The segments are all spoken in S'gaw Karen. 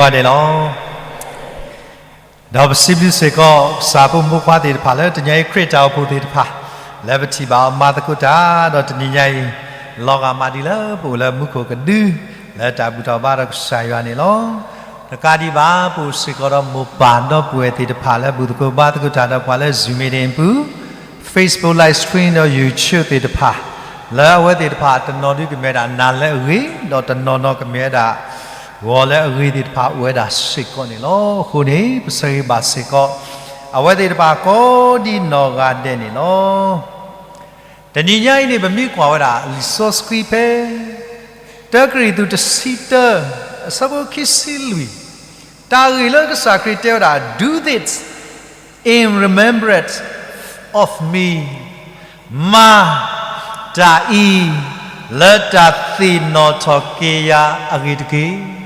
န့ၣ်လီၤ. ဒီးပစံးဘျုးစ့ၢ်ကီး ကစၢ်ဖိမုၣ်ဖိခွါသ့ၣ်တဖၣ်လၢတနံၤညါအံၤ ခရံာ်တၢ်အိၣ်ဖှိၣ်သ့ၣ်တဖၣ် လၢပထံၣ်ဘၣ်အီၤမၤသကိးတၢ် ဒီးတနံၤညါအံၤ လီၤဂာ်မးဒ်လၢပအိၣ်လၢမူခိၣ်ကဒု လၢတၢ်ဘူၣ်ထီၣ်ဘါထီၣ်ကစၢ်ယွၤန့ၣ်လီၤ. တကးဒံးဘၣ် ပအိၣ်စ့ၢ်ကီးဒီးမိၢ်ပၢ်ဒီပုၢ်ဝဲၢ်သ့ၣ်တဖၣ်လၢဘူၣ်သကိးဘါသကိးတၢ် ဒီးပှၤလၢ Zoom meeting အပူၤ Facebook live stream ဒီး YouTube သ့ၣ်တဖၣ် လၢအဝဲသ့ၣ်တဖၣ်တနီၤဒုးကမ့ၢ်ဝဲဒၣ်နၤလၢအဂ့ၤ ဒီးတနီၤနီၤကမ့ၢ်ဝဲဒၣ် ဂီၤလၢအဂ့ၤသ့ၣ်တဖၣ်အိၣ်ဝဲဒၣ်စ့ၢ်ကီးန့ၣ်လီၤ. အဃိန့ၣ် ပဆၢဂ့ၤဘၣ်စ့ၢ်ကီး အဝဲသ့ၣ်တဖၣ်ကိးဒ်နီၢ်ဂၤဒဲးန့ၣ်လီၤ. တနံၤညါအံၤန့ၣ် ပမ့ၢ်ကွၢ်ဝဲဒၣ်လံာ်စီဆှံဖဲ တၢကရံၣ်သူးတဆံတၢ အဆၢဖိခံဆံလွံၢ် တၢ်ဂ့ၢ်လၢကစၢ်ခရံာ်တဲဝဲဒၣ် Do this in remembrance of me မၤတၢ်အံၤ လၢတၢ်သ့ၣ်နီၣ်ထီၣ်က့ၤယၤအဂ့ၢ်တက့ၢ်.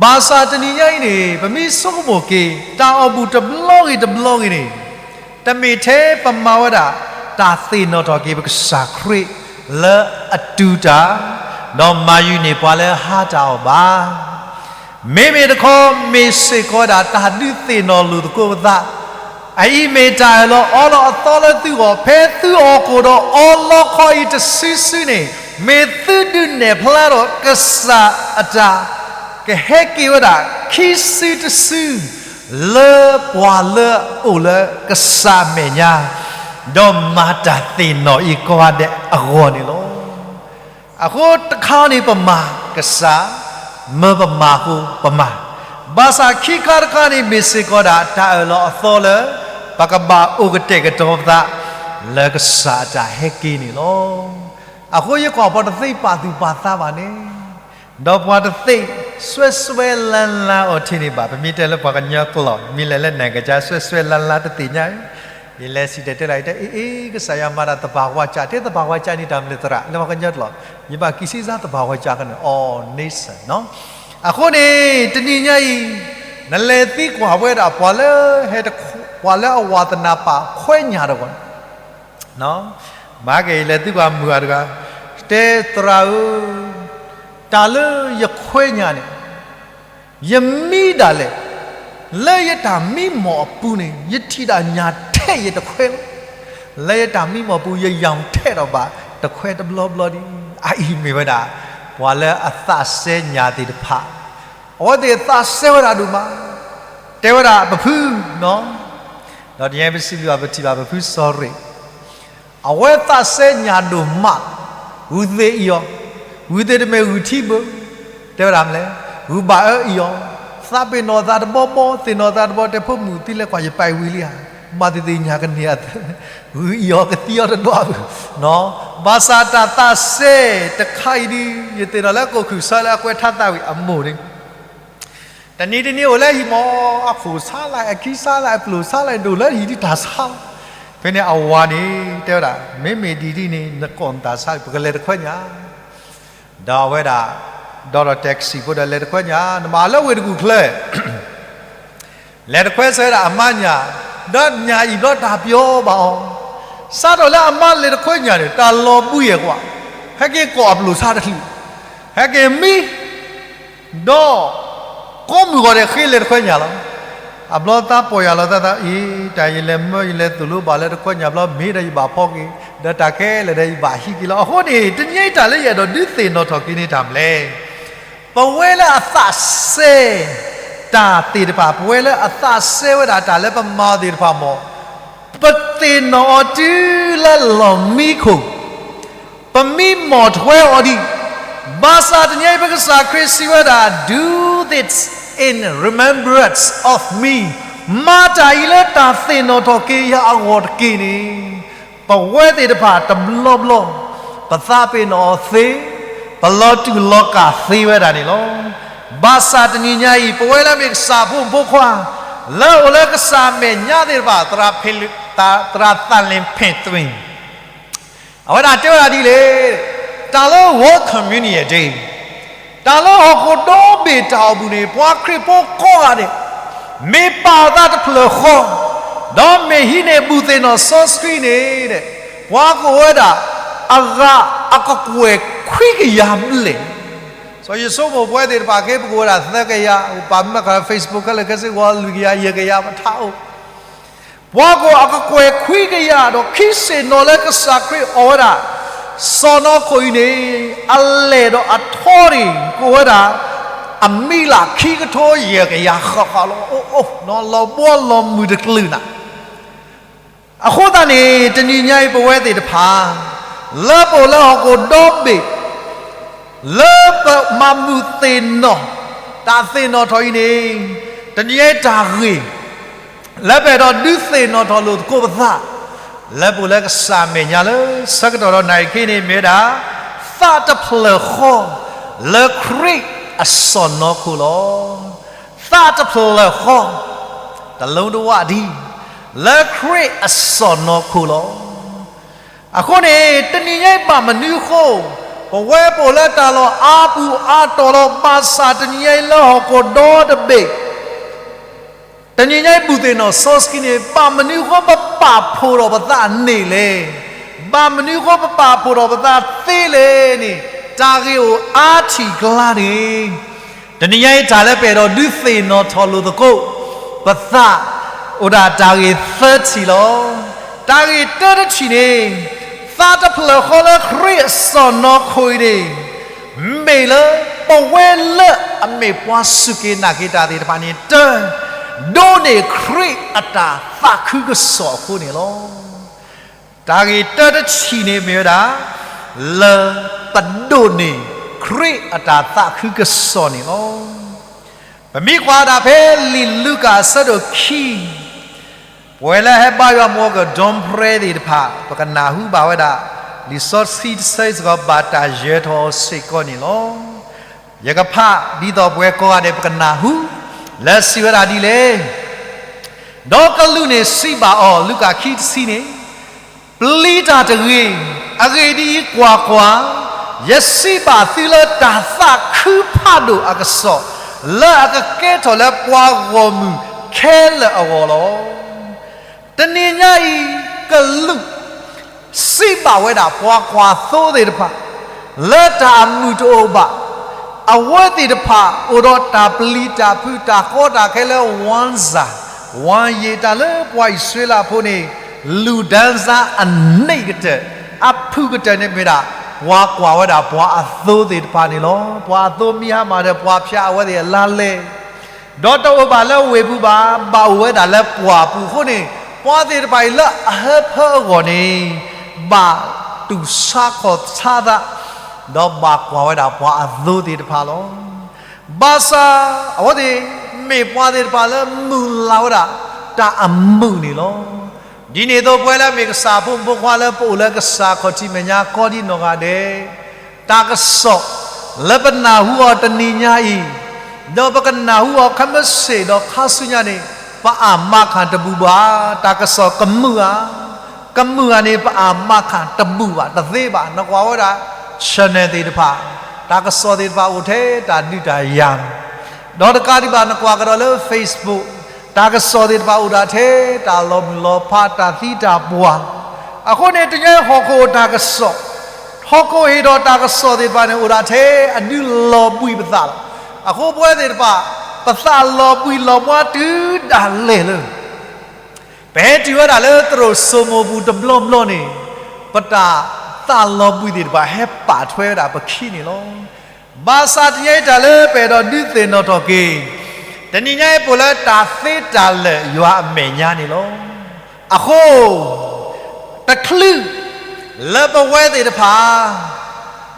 ဘၣ်ဆၣ်တနံၤညါအံၤန့ၣ် ပမ့ၢ်ဆိကမိၣ်က့ၤ တၢ်အိၣ်ဘူၣ်တဘျီဂ့ၤတဘျီဂ့ၤန့ၣ် တမ့ၢ်ထဲပမၤဝဲဒၣ် တၢ်သ့ၣ်နီၣ်ထီၣ်က့ၤပကစၢ်ခရံာ်လၢအတူၢ်တၢ် ဒီးမၤယုၤန့ၢ်ပှၤလၢဟါတၢ်အီၤဘၣ်. မ့မ့ၢ်တခီ မ့ၢ်စ့ၢ်ကီးဝဲဒၣ်တၢ်ဒုးသ့ၣ်နီၣ်လိာ်သကိးပသး အအံၤမ့ၢ်တၢ်အၢၣ်လီၤအီလီၤအသီလၢသုဂီၢ် ဖဲသုအီၣ်ကိၣ်ဒီးအီလီခီအံၤတစုစုန့ၣ် မ့ၢ်သုဒုးနဲၣ်ဖျါထီၣ်ကစၢ်အတၢ် ကဟဲက့ၤဝဲဒၣ်ခံစုတစု လၢပှၤလၢအအိၣ်လၢကစၢ်အမဲာ်ညါ ဒီးမၤတၢ်သ့ၣ်နီၣ်အံၤကိးဂၤဒဲးအဂီၢ်န့ၣ်လီၤ. အဃိတခါန့ၣ်ပမၤကစၢ်, မၢပမၤအဃိပမၤ, ဘၣ်ဆၣ်ခံခါတခါန့ၣ် မ့ၢ်စ့ၢ်ကီးဒၣ်တၢ်အၢၣ်လီၤအသီလၢ ပကဘၣ်အိၣ်ကတဲာ်ကတီၤပသး လၢကစၢ်အတၢ်ဟဲက့ၤန့ၣ်လီၤ. အဃိယကွၢ်ပှၤတသ့ပာ်သူၣ်ပာ်သးဘၣ်န့ၣ်, ဒီးပှၤတသ့ စွဲစွဲလါလါအီၤထံန့ၣ်ဘၣ်, ပမ့ၢ်တဲလၢပှၤကညီကျိာ် မ့ၢ်လဲၤလၢနကစၢ် စွဲစွဲလါလါတသ့ၣ်ညါ, ယလဲၤစံၣ်တဲၤတဲလီၤ ယတဲ အ့ အ့ ကစၢ်ယွၤမၤတၢ်သပၢၤဝါစၢ်, တဲသပၢၤဝါစၢ်န့ၣ်တၢ်မနုၤသရၣ်, လၢပှၤကညီကျိာ် ယဘၣ်ကံၣ်စံစါသပၢၤဝါစၢ်ကန့ၣ် အီၤန့ဆၢၣ်နီၤ. အဃိန့ၣ် တနံၤညါအံၤ နလဲၤသံကွၢ်ဝဲဒၣ်ပှၤလၢဟဲတခ, ပှၤလၢအဝါသနာ်ပာ်ခွဲးညၣ်တဂၤန့ၣ် မၤက့ၤ ယလဲၤသံကွၢ်မုၢ်ဂၤတဂၤ, တဲသရၣ်ဧၢ, တၢ်လၢယခွဲးညၣ်န့ၣ် ယမံဒၣ်လဲာ်, လၢယတၢ်မံမီၢ်အပူၤန့ၣ် ယထံၣ်ဒၣ်ညၣ်ထဲယတခွဲးလီၤ. လၢယတၢ်မံမီၢ်ပူၤ ယယီၤထဲဒီးဘၣ် တခွဲးတဘျီဘျီဒံး. အအံၤမ့ၢ်ဝဲဒၣ် ပှၤလၢအသးစဲညၣ်သ့ၣ်တဖၣ်, အဝဲသ့ၣ်သးစဲဝဲဒၣ်ဒိၣ်မး, တဲဝဲဒၣ်ပဖုနီၤ, ဒီးတနံၤညါပစံးဘျုးဘၣ်ပထံၣ်ဘၣ်ပဖုစီၤရ့ၣ် အဝဲသးစဲညၣ်ဒိၣ်မး, ဂုၢ်သ့ၣ်အံၤအီၤ, ဂုၢ်သ့ၣ်တမ့ၢ်ဂုၢ်ထံဘၢ, တဲဝဲဒၣ်မနုၤလဲၣ်, ဂုၢ်ဘၣ်အၢအံၤအီၤ, သးပ့ၤနီၣ်သးတဘီဘီ, သ့ၣ်နီၣ်သးတဘီ, တဲဖိမုၣ်သံလဲၤကွၢ်ယပာ်ဝံၤလံဧါ, မၤသ့ၣ်သ့ၣ်ညၣ်ကန့ၢ်အသၢ, ဂုၢ်အံၤအီၤကသံအီၤတဒွးဘၣ်, ဘၣ်ဆၣ်တၢ်သးစဲတခါအံၤဒ် ယသ့ၣ်နီၣ်လၢကိၣ်ခုၣ်ဆၢလၢအကွဲးထါသးဝံၣ်အမိၢ်န့ၣ် တနံၤတနံၤအိၣ်လၢဟံၣ်မး, အခိၣ်ဆါလၢ အခံဆါလၢ အပျိၢ်ဆါလၢ ဒိၣ်လၢဟံၣ်ဒ်တၢ်ဆါလီၤ. ဖဲန့ၣ်အဝၤန့ၣ် တဲဝဲဒၣ် မ့မ့ၢ်ဒ်ဒ်န့ၣ် နကိးနတၢ်ဆါ ပကလဲၤတခွဲညၣ်, ဒီးအဝဲဒၣ် ဒီးဒီး taxi ဖိဒီးလဲၤတခွဲညၣ်, နဘၣ်လၢဝ့ၢ်တကူၣ်ချၢ လဲၤတခွဲဆၢဝဲဒၣ်အမါညၣ်, ဒီးညၣ်အံၤဘျီတၢ်ပျီဘၣ်အီၤ, စးထီၣ်လၢအမါလဲၤတခွဲညၣ်န့ၣ် တၢ်လီၤဘှံးယဲၢ်ကွၢ်, ဟဲက့ၤကိးအပျိၢ်ဆါတချုး, ဟဲက့ၤမံ ဒီး ကိးမုၢ်ဂီၤဒဲးဃ့လဲၤတခွဲညၣ်လီၤ. အဘျီသးပီၢ်ယၢ်လီၤသးသး အံၤ တၢ်ယလဲၤမၢယလဲၤသိၣ်လိဘၣ်လၢတခွဲညၣ်ဘျီ မ့ၢ်ဒီးယဘၣ်ဖီက့ၤ, ဒီးတၢ်ခဲလၢာ်ဒီးယဘၣ်ဟံးက့ၤလီၤ. အဃိန့ၣ် တနံၤညါအံၤတၢ်လၢယအဲၣ်ဒိးဒုးသ့ၣ်နီၣ်ထီၣ်က့ၤန့ၣ်တၢ်မနုၤလဲၣ်. ပဝဲလၢအသးစဲ တၢ်သ့ၣ်တဖၣ်, ပဝဲလၢအသးစဲဝဲဒၣ်တၢ်လၢပမၤအီၤသ့ၣ်တဖၣ်မး, ပသ့ၣ်နီၣ်အီၤတုၤလၢလီၢ်မံခိၣ် ပမံမီၢ်ထွဲအီၤဒံး, ဘၣ်ဆၣ်တနံၤအံၤ ပကစၢ်ခရံာ်စံးဝဲဒၣ် Do this in remembrance of me, မၤတၢ်အံၤလၢတၢ်သ့ၣ်နီၣ်ထီၣ်က့ၤယၤအဂီၢ်တက့ၢ်န့ၣ်, ပဝဲသ့ၣ်တဖၣ်တဘျီဘျီ ပသးပ့ၤနီၣ်အီၤသ့, ပလီၤတူာ်လီၤကာ်သ့ဝဲဒၣ်န့ၣ်လီၤ. ဘၣ်ဆၣ်တနံၤညါအံၤ ပဝဲလၢမ့ၢ်ကစၢ်ဖိမုၣ်ဖိခွါ လၢအိၣ်လၢကစၢ်အမဲာ်ညါသ့ၣ်တဖၣ် သရၣ်ဖ့လး, သရၣ်သၣ်လ့ၣ်ဖ့းသွံၣ် အဝဲဒၣ်တဲဝဲဒၣ်ဒ်လဲၣ်, တၢ်လၢ World Communion Day, တၢ်လၢဟီၣ်ခိၣ်ဒီဘ့ၣ်တၢ်အိၣ်ဘူးန့ၣ် ပှၤခရံာ်ဖိကိးဂၤဒဲး မ့ၢ်ပာ်အသးတဖျၢၣ်ဃီ, ဒီးမ့ၢ်ဟံးန့ၢ်ဘူၣ်သ့ၣ်နီၣ်စီဆှံန့ၣ်, ပှၤကအိၣ်ဝဲဒၣ် အဂၤအကကွဲၢ်ခွံကယၤဘျဲၣ်န့ၣ် စီၤယိၤစိမိၣ်ပဝဲသ့ၣ်တဖၣ်က့ ပကအိၣ်ဝဲဒၣ်သၢကယၤ, ပာ်မၢခါ Facebook ခဲလၢာ်ခဲဆ့ ဂီၤလွံၢ်ကယၤ ယဲၢ်ကယၤ ပထးအိၣ်, ပှၤကအိၣ်အကကွဲၢ်ခွံကယၤဒီး ခံဆ့ၣ်နီၤလၢကစၢ်ခရံာ်အီၣ်ဝဲဒၣ် စီၢ်နီၤခိၣ်အံၤန့ၣ် အလဲၢ်ဒီးအထီန့ၣ် ကအိၣ်ဝဲဒၣ် အမံၤလၢ်ခံကထိယဲၢ်ကယၤဃၣ်ဃၣ်လီၤ. အိၣ်အိၣ် လီၤဘှီလီၤမုၢ်တကလုာ်နၤ. အဃိသတးန့ၣ် တနံၤညါအံၤ ပဝဲသ့ၣ်တဖၣ် လၢပအိၣ်လၢဟီၣ်ခိၣ်ဒီဘ့ၣ် လၢပမၤမုာ်သ့ၣ်နီၣ် တၢ်သ့ၣ်နီၣ်ထီၣ်အံၤန့ၣ် တနံၤညါအံၤတၢ်ဂ့ၢ် လၢပအဲၣ်ဒိးဒုးသ့ၣ်နီၣ်ထီၣ်လိာ်သကိးပသး လၢပအိၣ်လၢကစၢ်အမဲာ်ညါလၢဆၢကတီၢ်ဒီးနၣ်ရံၣ်ခဲအံၤန့ၣ် မ့ၢ်ဝဲဒၣ် သးတဖျၢၣ်ဃီ လၢခရံာ်အစီၢ်နီၤခိၣ်လီၤ. သးတဖျၢၣ်ဃီ တလုံးတဝၣ်ဒံး လၢခရံာ်အစီၢ်နီၤခိၣ်လီၤ. အဃိန့ၣ် တနံၤညါအံၤဘၣ်မနုၤအဃိ ပဝဲပအိၣ်လၢတၢ်လီၢ်အါပူၤအါတီၤလီၤ ဘၣ်ဆၣ်တနံၤညါအံၤလၢဟီၣ်ခိၣ်ဒီတဘ့ၣ် တနံၤညါအံၤဘူၣ်သ့ၣ်နီၣ်စီဆှံန့ၣ် ဘၣ်မနုၤအဃိပပာ်ဖှိၣ်ထီၣ်ပသးန့ၣ်လဲၣ်. ဘၣ်မနုၤအဃိပပာ်ဖှိၣ်ထီၣ်ပသးသ့လဲၣ်န့ၣ် တၢ်ဂ့ၢ်အိၣ်အါထံၣ်ကျါန့ၣ် တနံၤညါအံၤတၢ်လၢပအဲၣ်ဒိးဒုးသ့ၣ်နီၣ်ထီၣ်လိာ်သကိး ပသး အိၣ်ဒၣ်တၢ်ဂ့ၢ်သၢထံၣ်လီၤ. တၢ်ဂ့ၢ်တၢတထံၣ်န့ၣ် သးတဖျၢၣ်ဃီလၢခရံာ်အစီၢ်နီၤခိၣ်အံၤန့ၣ် မ့ၢ်လၢပဝဲလၢအမ့ၢ်ပှၤစူၢ်က့ၤနာ်က့ၤတၢ်သ့ၣ်တဖၣ်န့ၣ် တၢ်ဒိးန့ၢ်ခရံာ်အတၢ်သးခုကစီၣ်အဃိန့ၣ်လီၤ. တၢ်ဂ့ၢ်တၢတထံၣ်န့ၣ်မ့ၢ်ဝဲဒၣ် လၢပဒိးန့ၢ်ခရံာ်အတၢ်သးခုကစီၣ်န့ၣ်လီၤ. ပမ့ၢ်ကွၢ်ဒၣ်ဖဲလံာ်လူၤကၣ်အဆၢဒိၣ်ခံ ပဝဲလၢဟဲဘါယွၤမုၢ်အီၤကဒီပြဲသ့ၣ်တဖၣ် ပကနၢ်ဟူဘၣ်ဝဲဒၣ် လံာ်စီဆှံတဆၢအံၤစ့ၢ်ကီး ဘၣ်တၢ်ယၢၤထီၣ်အီၤစ့ၢ်ကီးန့ၣ်လီၤ. ယကဖးဒ်သိးပဝဲကိးဂၤဒဲး ပကနၢ်ဟူ လၢစံးဝဲဒၣ်ဒ်လဲၣ်. ဒီးကလူးန့ၣ်စံးဘၣ်အီၤ, လူၤကၣ်ခံတဆံန့ၣ်, ပျံၤတၢ်တဂ့ၤ, အဂ့ၢ်ဒ်အံၤ, ကွၢ်ကွၢ်, ယစံးဘၣ်သုလၢတၢ်သးခုဖးဒိၣ်အကစီၣ်, လၢအကကဲထီၣ်လၢပှၤဂီၢ်မုၢ်ခဲလၢာ်အဂီၢ်လီၤ. တနံၤညါအံၤ ကလူး စံးဘၣ်ဝဲဒၣ်ပှၤကွၢ်သိသ့ၣ်တဖၣ် လၢတၢ်အမုာ်တအိၣ်ဘၣ်, အဝဲသ့ၣ်တဖၣ်အိၣ်ဒီးတၢ်ပျံၤတၢ်ဖုး တၢ်ကီတၢ်ခဲလၢ ဝါစၢ်, ဝါယံာ် တၢ်လၢပှၤအံၣ်စရ့လးဖိန့ၣ် လူၢ်ဒၢစါအနံၣ်ကတၢၢ်, အဖုၣ်ကတၢၢ်န့ၣ်မ့ၢ်ဒၣ် ပှၤကွၢ်ဝဲဒၣ်ပှၤအသိသ့ၣ်တဖၣ်န့ၣ်လီၤ. ပှၤအသိမံဟါမၢ်ဒီး ပှၤဖၠးအဝဲသ့ၣ်အလါလဲ ဒီးတအိၣ်ဘၣ်လၢဝ့ၢ်ပူၤဘၣ်, ဘၣ်အိၣ်ဝဲဒၣ်လၢပှၢ်ပူၤအဃိန့ၣ်, ပှၤသ့ၣ်တဖၣ်အံၤလၢအဟၢဖၢအဂီၢ်န့ၣ်, ဘၣ်တူၢ်ဆါခီၣ်ဆါသး, ဒီးဘၣ်ကွၢ်ဝဲဒၣ်ပှၤအသိသ့ၣ်တဖၣ်လီၤ. ဘၣ်ဆၣ် အဝဲသ့ၣ်မ့ၢ်ပှၤသ့ၣ်တဖၣ်လၢမုၢ်လၢ်ဝဲဒၣ် တၢ်အမုာ်န့ၣ်လီၤ. ဒ်န့ၣ်အသိး ပဝဲလၢအမ့ၢ်ကစၢ်ဖိမုၣ်ဖိခွါလၢပအိၣ်လၢကစၢ်ခီၣ်ထံးမဲာ်ညါ ကီဒ်နီၢ်ဂၤဒဲး တၢ်ကစီၣ် လၢပနၢ်ဟူအီၤတနံၤညါအံၤ, ဒီးပကနၢ်ဟူအီၤခဲမုၢ်ဆ့ၣ်ဒီးခါဆူညါန့ၣ်, ပအၢ်မၤခၣ်တဘူၣ်ဘၣ်, တၢ်ကစီၣ်ကမုာ်ဧါ, ကမုာ်ဧါန့ၣ် ပအၢ်မၤခၣ်တဘူၣ်ဘၣ်, တသ့ဘၣ်. နကွၢ်ဝဲဒၣ် channel သ့ၣ်တဖၣ်, တၢ်ကစီၣ်သ့ၣ်တဖၣ်အိၣ်ထဲတၢ်ဒုးတၢ်ယၤ ဒီးတကးဒံးဘၣ် နကွၢ်ကဒီးလၢ Facebook, တၢ်ကစီၣ်သ့ၣ်တဖၣ်အိၣ်ဒၣ်ထဲတၢ်လီၤမုၢ်လီၤဖး တၢ်သံတၢ်ပှၢ်. အဃိန့ၣ် တနံၤညါအံၤဟီၣ်ခိၣ်တၢ်ကစီၣ်, ဟီၣ်ခိၣ်ဟ့ၣ်ဒီးတၢ်ကစီၣ်သ့ၣ်တဖၣ်န့ၣ် အိၣ်ဒၣ်ထဲအဒုးလီၤဘှံးပသးလီၤ. အဃိပဝဲသ့ၣ်တဖၣ် ပသးလီၤဘှံးလီၤဘှါတုၤဒၣ်လဲာ်လၢ ပဟဲတုၤဝဲဒၣ်လၢသရိာ်စိမိၤပူၤတဘျီဘျီန့ၣ်, ပတၢ်သးလီၤဘှံးသ့ၣ်တဖၣ်ဟဲပာ်ထွဲဝဲဒၣ်ပခံန့ၣ်လီၤ. ဘၣ်ဆၣ်တနံၤညါအံၤတၢ်လၢပအဲၣ်ဒိးဒုးသ့ၣ်နီၣ်ထီၣ်က့ၤ, တနံၤညါအံၤပအိၣ်လၢတၢ်သ့တၢ်လၢာ်ယွၤအမဲာ်ညါန့ၣ်လီၤ. အဃိ တချုး လၢပဝဲသ့ၣ်တဖၣ်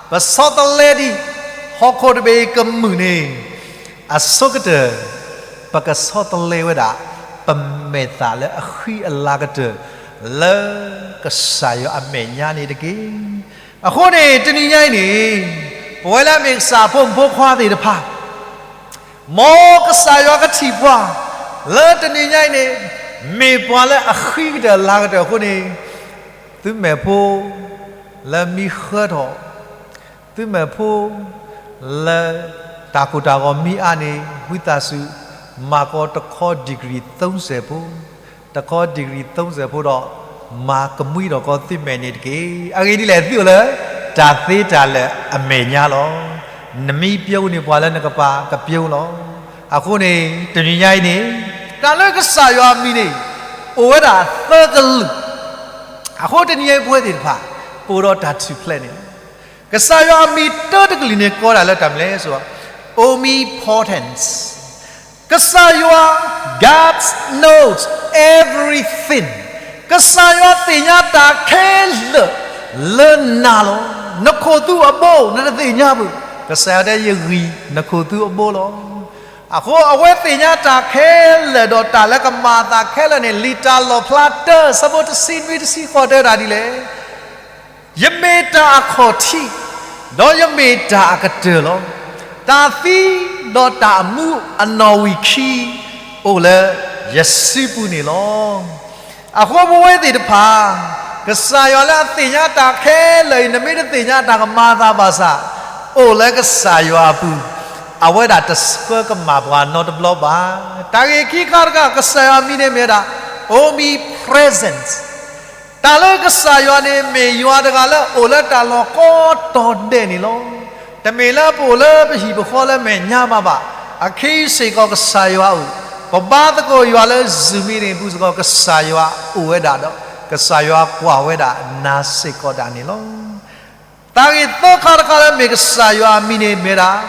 ပဆီတလဲဒံး ဟီၣ်ခိၣ်တဘ့ၣ်အံၤကမုာ်န့ၣ်, အဆိကတၢၢ် ပကဆီတလဲဝဲဒၣ် ပမဲာ်သၣ်လၢအဃံအလၤကတၢၢ် လၢကစၢ်ယွၤအမဲာ်ညါန့ၣ်တက့ၢ်. အဃိန့ၣ် တနံၤညါအံၤန့ၣ် ပဝဲလၢအမ့ၢ်ကစၢ်ဖိမုၣ်ဖိခွါသ့ၣ်တဖၣ် မ်ကစၢ်ယွၤကထံၣ်ပှၤ လၢတနံၤညါအံၤန့ၣ် မ့ၢ်ပှၤလၢအဃံကတၢၢ်လၤကတၢၢ်အဃိန့ၣ်, သုမဲာ်ဖိ လၢမံဃၢထီၣ်, သုမဲာ်ဖိ လၢတၢ်ကိၢ်တၢ်ဂီၤမံအါန့ၣ် ဝံသးစူၤ မၤကီတခီ degree သုံးဆယ်ဖိ, တခီ degree သုံးဆယ်ဖိဒီး မၤကမှံထီၣ်ကီသုမဲာ်န့ၣ်တက့ၢ်. အဂ့ၢ်ဒ်လဲၣ် သုအိၣ်လၢ တၢ်သ့တၢ်လၢာ်အမဲာ်ညါလီၤ. နမ့ၢ်ပျိန့ၣ် ပှၤလၢနကပၤကပျိလီၤ. အဃိန့ၣ် တနံၤညါအံၤန့ၣ် တၢ်လၢကစၢ်ယွၤအမံၤန့ၣ် အိၣ်ဝဲဒၣ်သၢကလုာ်. အဃိတနံၤညါအံၤပဝဲသ့ၣ်တဖၣ် ပအိၣ်ဒီးတၢ်ထူၣ်ဖျဲးန့ၣ်လီၤ. ကစၢ်ယွၤအမံၤတၢတကလုာ်န့ၣ် ကိးဒၣ်လၢတၢ်မနုၤလဲၣ် omnipotence ကစၢ်ယွၤ God knows everything ကစၢ်ယွၤသ့ၣ်ညါတၢ်ခဲလၢာ်လၢနၤလီၤ. နခိၣ်သူအဘိ နတသ့ၣ်ညါဘၣ်. ကစၢ်ယွၤတဲ ယဂံၢ်နခိၣ်သူအဘိလီၤ. အဃိအဝဲသ့ၣ်ညါတၢ်ခဲလၢာ် ဒီးတၢ်လၢကမၤအသးခဲလၢာ်န့ၣ် လံာ်တၢ်လီၣ်ဖျါတၢ ဆၢဖိတဆံနွံ တဆံဃိးတဲဒၣ်ဒ်လဲၣ်. ယမ့ၢ်တၢ်အခီၣ်ထံး, ဒီးယမ့ၢ်တၢ်အကတၢၢ်လီၤ. တၢ်သံဒီးတၢ်အမူအနီၣ်ဝံာ်ခံ အိၣ်လၢယစုပူၤန့ၣ်လီၤ. အဃိပဝဲသ့ၣ်တဖၣ် ကစၢ်ယွၤလၢအသ့ၣ်ညါတၢ်ခဲလၢာ်အံၤ နမ့ၢ်တသ့ၣ်ညါတၢ်ကမၤအသးဘၣ်ဆၣ် အိၣ်လၢကစၢ်ယွၤအပူၤ, အဝဲဒၣ်တဆှၢကမၣ်ပှၤနီတဘျီဘၣ်. တၢ်ဂ့ၢ်ခံခါတခါ ကစၢ်ယွၤအမံၤန့ၣ်မ့ၢ်ဝဲဒၣ် omnipresence တၢ်လၢကစၢ်ယွၤန့ၣ် မ့ၢ်ယွၤတဂၤလၢအိၣ်လၢတၢ်လီၢ်ကိးတီၤဒဲးန့ၣ်လီၤ. တမ့ၢ်လၢပအိၣ်လၢပဟံၣ်ပဃီလၢမဲာ်ညါမးဘၣ်. အခံစ့ၢ်ကီးကစၢ်ယွၤအိၣ်, ပဘါသကိးယွၤလၢ Zoom meeting ပူၤစ့ၢ်ကီး ကစၢ်ယွၤအိၣ်ဝဲဒၣ်ဒီး ကစၢ်ယွၤကွၢ်ဝဲဒၣ်နၤစ့ၢ်ကီးဒၣ်န့ၣ်လီၤ. တၢ်ဂ့ၢ်သၢခါတခါလၢမ့ၢ်ကစၢ်ယွၤအမံၤန့ၣ်မ့ၢ်ဒၣ်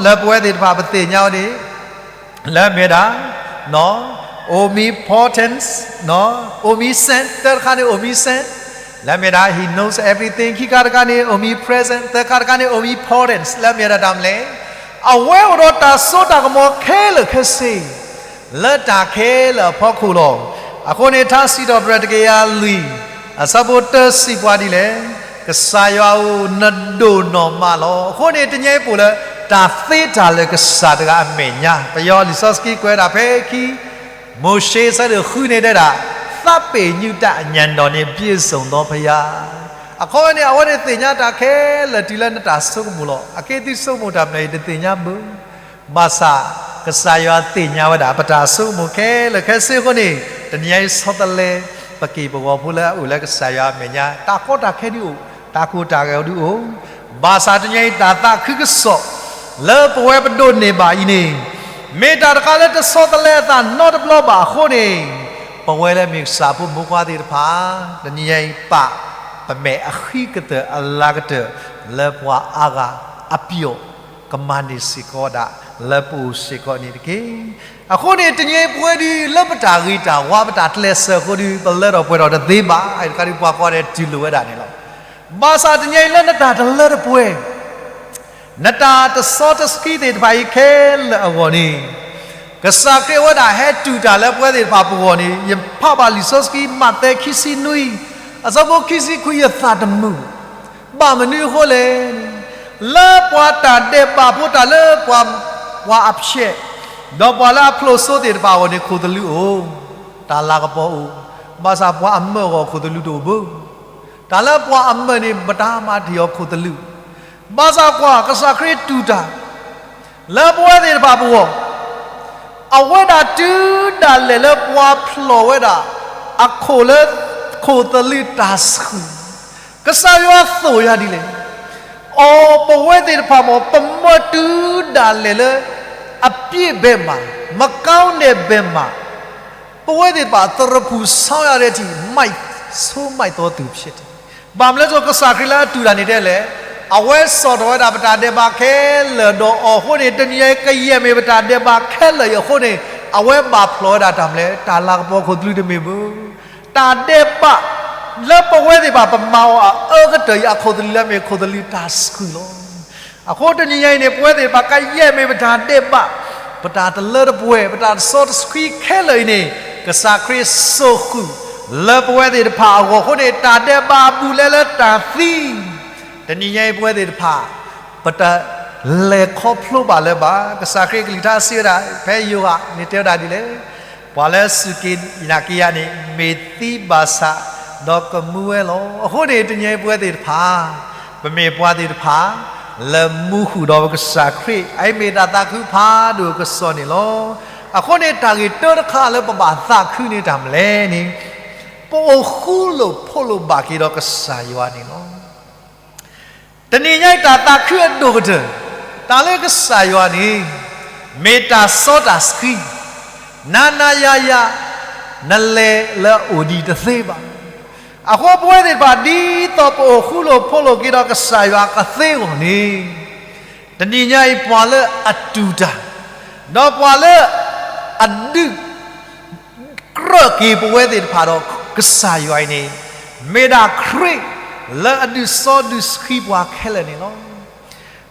လၢပဝဲသ့ၣ်တဖၣ်ပသ့ၣ်ညါအီၤန့ၣ် လၢမ့ၢ်ဒၣ် omnipotence, omniscient, တၢတခါန့ၣ် omniscient လၢမ့ၢ်ဒၣ် he knows everything, ခံခါတခါန့ၣ် omnipresent, သၢခါတခါန့ၣ် omnipotence လၢမ့ၢ်ဒၣ်တၢ်မနုၤလဲၣ်. အဝဲအိၣ်ဒီးတၢ်စိတၢ်ကမီၤခဲလၢာ်ခဲဆ့ လၢတၢ်ခဲလၢာ်အဖီခိၣ်လီၤ. အဃိန့ၣ် ထါစံးထီၣ်ပတြၢၤတကယၤလွံၢ် အဆၢဖိတၢစံးပှၤဒ်လဲၣ်, ကစၢ်ယွၤအိၣ်နဒိၣ်နီၢ်မးလီၤ. အဃိန့ၣ် တနံၤအံၤပအိၣ်လၢ တၢ်သ့တၢ်လၢာ်ကစၢ်တဂၤအမဲာ်ညါ, ပယီၤလံာ်စီဆှံကွဲးဒၣ်ဖဲခံ မိၤၡ့ဆၢဒိၣ်ဃုန့ၣ်တဲဒၣ်, သးပ့ၤညူးတၢ် ညဏ်ဒီးန့ၣ် ပြည့်စုံသောဘုရား. အခီပညီန့ၣ် အဝဲန့ၣ်သ့ၣ်ညါတၢ်ခဲလၢာ်တုၤလၢနတၢ်ဆိကမိၣ်လီၤ. အက့ၢ်သုဆိကမိၣ်တၢ်မနုၤအံၤ တသ့ၣ်ညါဘၣ်. ဘၣ်ဆၣ် ကစၢ်ယွၤသ့ၣ်ညါဝဲဒၣ် ပတၢ်ဆိကမိၣ်ခဲလၢာ်ခဲဆ့အဃိန့ၣ် တနံၤအံၤဆီတလဲ ပက့ၢ်ပဂီၤဖိလၢအအိၣ်လၢကစၢ်ယွၤအမဲာ်ညါ, တၢ်ကီတၢ်ခဲဒုးအိၣ်, တၢ်ကိၢ်တၢ်ဂီၤဒုးအိၣ်. ဘၣ်ဆၣ်တနံၤအံၤ တၢ်သးခုကစီၣ် လၢပဝဲပဒိးန့ၢ်ဘၣ်အံၤန့ၣ် မ့ၢ်တၢ်တခါလၢတဆီတလဲအသးနီတဘျီဘၣ်အဃိန့ၣ် ပဝဲလၢမ့ၢ်ကစၢ်ဖိမုၣ်ဖိခွါသ့ၣ်တဖၣ် တနံၤအံၤပာ် ပမဲာ်အဃံကတၢၢ်အလၤကတၢၢ် လၢပှၤအါဂၤအပျီၢ် ကမၤန့ၢ်စ့ၢ်ကီးဒၣ် လၢပအိၣ်စ့ၢ်ကီးန့ၣ်တက့ၢ်. အဃိန့ၣ် တနံၤအံၤပဝဲဒုး လၢပတၢ်ဂ့ၤတၢ်ဝါ ပတၢ်ကျဲးစၢးအဃိဒုး ပလၢထီၣ်ပှဲၤထီၣ်တသ့ဘၣ်. တခါဒုးပှၤကိးဂၤဒဲးတူၢ်လိာ်ဝဲဒၣ်န့ၣ်လီၤ. ဘၣ်ဆၣ်တနံၤအံၤလၢနတၢ်တလၢတပှဲၤ နတၢ်တဆီတဆှံသ့ၣ်တဖၣ်အံၤခဲလၢာ်အဂီၢ်န့ၣ် ကစၢ်ခရံာ်အဝဲဒၣ်ဟဲတူၢ်တၢ်လၢပဝဲသ့ၣ်တဖၣ်ပဂီၢ်န့ၣ် ယဖးဘၣ်လံာ်စီဆှံ မးသဲခံဆံနွံ အဆၢဖိခံဆံခွံ ယသးတမုာ်ဘၣ်. မနုၤအဃိလဲၣ်န့ၣ် လၢပှၤတၢ်ဒဲးဘးဖိ တၢ်လၢပှၤ ပှၤအဖျဲး ဒီးပှၤလၢအဖျိးစိသ့ၣ်တဖၣ်အဂီၢ်န့ၣ် ခိၣ်သလုးအိၣ်, တၢ်လၤကပီၤအိၣ်, ဘၣ်ဆၣ်ပှၤအမၢၢ်အဂီၢ်ခိၣ်သလုးတအိၣ်ဘၣ်. တၢ်လၢပှၤအမၢၢ်န့ၣ် မတၤမၤတ့ၢ်အီၤခိၣ်သလုး. ဘၣ်ဆၣ်ကွၢ် ကစၢ်ခရံာ်တူၢ်တၢ် လၢပဝဲသ့ၣ်တဖၣ်ပဂီၢ်, အဝဲဒၣ်တုၤဒၣ်လဲာ်လၢပှၤဖျိးဝဲဒၣ် အခိၣ်လၢ ခိၣ်သလုးတၢ်ဆှုၣ်, ကစၢ်ယွၤသိၣ်ယၤဒ်လဲၣ်. အိ ပဝဲသ့ၣ်တဖၣ်မ့ၢ် ပမၢတုၤဒၣ်လဲာ်လၢ အပြစ်ဘက်မှာ, မကောင်းတဲ့ဘက်မှာ ပဝဲသ့ၣ်တဖၣ် သရဖူဆောင်ရတဲ့အထိ မိုက်, ဆိုးမိုက်သောသူဖြစ်တယ်. ဘၣ်မနုၤလဲၣ် ကစၢ်ခရံာ်လၢအတူၢ်တၢ်န့ၣ်တဲလဲၣ်, အဝဲစိာ်ထီၣ်ဝဲဒၣ်ပတၢ်ဒဲးဘးခဲလၢာ်ဒီးအီၤအဃိန့ၣ် တနံၤအံၤကယဲၢ်မ့ၢ်ပတၢ်ဒဲးဘးခဲလၢာ်အံၤအဃိန့ၣ် အဝဲဘၣ်ဖျိးဝဲဒၣ်တၢ်မနုၤလဲၣ်, တၢ်လၤကပီၤခိၣ်သလုးတမ့ၢ်ဘၣ်. တၢ်ဒဲးဘး လၢပဝဲသ့ၣ်တဖၣ် ပမၤအီၤအအၢကတၢၢ်အံၤ အခိၣ်သလုးလၢမ့ၢ်ခိၣ်သလုးတၢ်ဆှုၣ်လီၤ. အဃိတနံၤညါအံၤန့ၣ် ပဝဲသ့ၣ်တဖၣ်ကယဲၢ်မ့ၢ်ပတၢ်ဒဲးဘး, ပတၢ်တလၢတပှဲၤ, ပတၢ်တဆီတဆှံခဲလၢာ်အံၤန့ၣ် ကစၢ်ခရံာ်စိာ်ဃုာ် လၢပဝဲသ့ၣ်တဖၣ်အဂီၢ်အဃိန့ၣ် တၢ်ဒဲးဘးအဘူးအလဲလၢတၢ်သံ တနံၤညါအံၤပဝဲသ့ၣ်တဖၣ် ပတလဲၤခီဖျိဘၣ်လၢၤဘၣ်. ကစၢ်ခရံာ်ကလုၢ်ကထါစံးဝဲဒၣ် ဖဲယိၤဟၣ်န့ၣ်တဲဝဲဒၣ်ဒ်လဲၣ်, ပှၤလၢစူၢ်က့ၤနာ်က့ၤယၤန့ၣ် မ့ၢ်သံဘၣ်ဆၣ် ဒီးကမူဝဲလီၤ. အဃိန့ၣ် တနံၤညါအံၤပဝဲသ့ၣ်တဖၣ် ပမ့ၢ်ပှၤသ့ၣ်တဖၣ် လၢမူဃုာ်ဒီးပကစၢ်ခရံာ် အအံၤမ့ၢ်တၢ်သးခုဖးဒိၣ်ကစီၣ်န့ၣ်လီၤ. အဃိန့ၣ် တၢ်ဂ့ၢ်တၢတခါလၢပဘၣ်သးခုန့ၣ်တၢ်မနုၤလဲၣ်န့ၣ် ပအိၣ်ဃူလိာ်ဖိးလိာ်ဘၣ်က့ၤဒီးကစၢ်ယွၤန့ၣ်လီၤ. တနံၤညါအံၤတၢ်သးခုအဒိၣ်ကတၢၢ်, တၢ်လၢကစၢ်ယွၤန့ၣ် မ့ၢ်တၢ်စီတၢ်ဆှံ, နၤနၤယၤယၤ, နလဲၤလၢအအိၣ်ဒံးတသ့ဘၣ်. အဃိပဝဲသ့ၣ်တဖၣ် ဒ်သိးပအိၣ်ဃူလိာ်ဖိးလိာ်က့ၤဒီးကစၢ်ယွၤကသ့အဂီၢ်န့ၣ်, တနံၤညါအံၤပှၤလၢအတူၢ်တၢ်, ဒီးပှၤလၢအဒုး ကြၢးက့ၤပဝဲသ့ၣ်တဖၣ်ဒီးကစၢ်ယွၤအံၤန့ၣ်, မ့ၢ်ဒၣ်ခရံာ်လၢအဒုးစီဒုးဆှံပှၤခဲလၢာ်န့ၣ်လီၤ.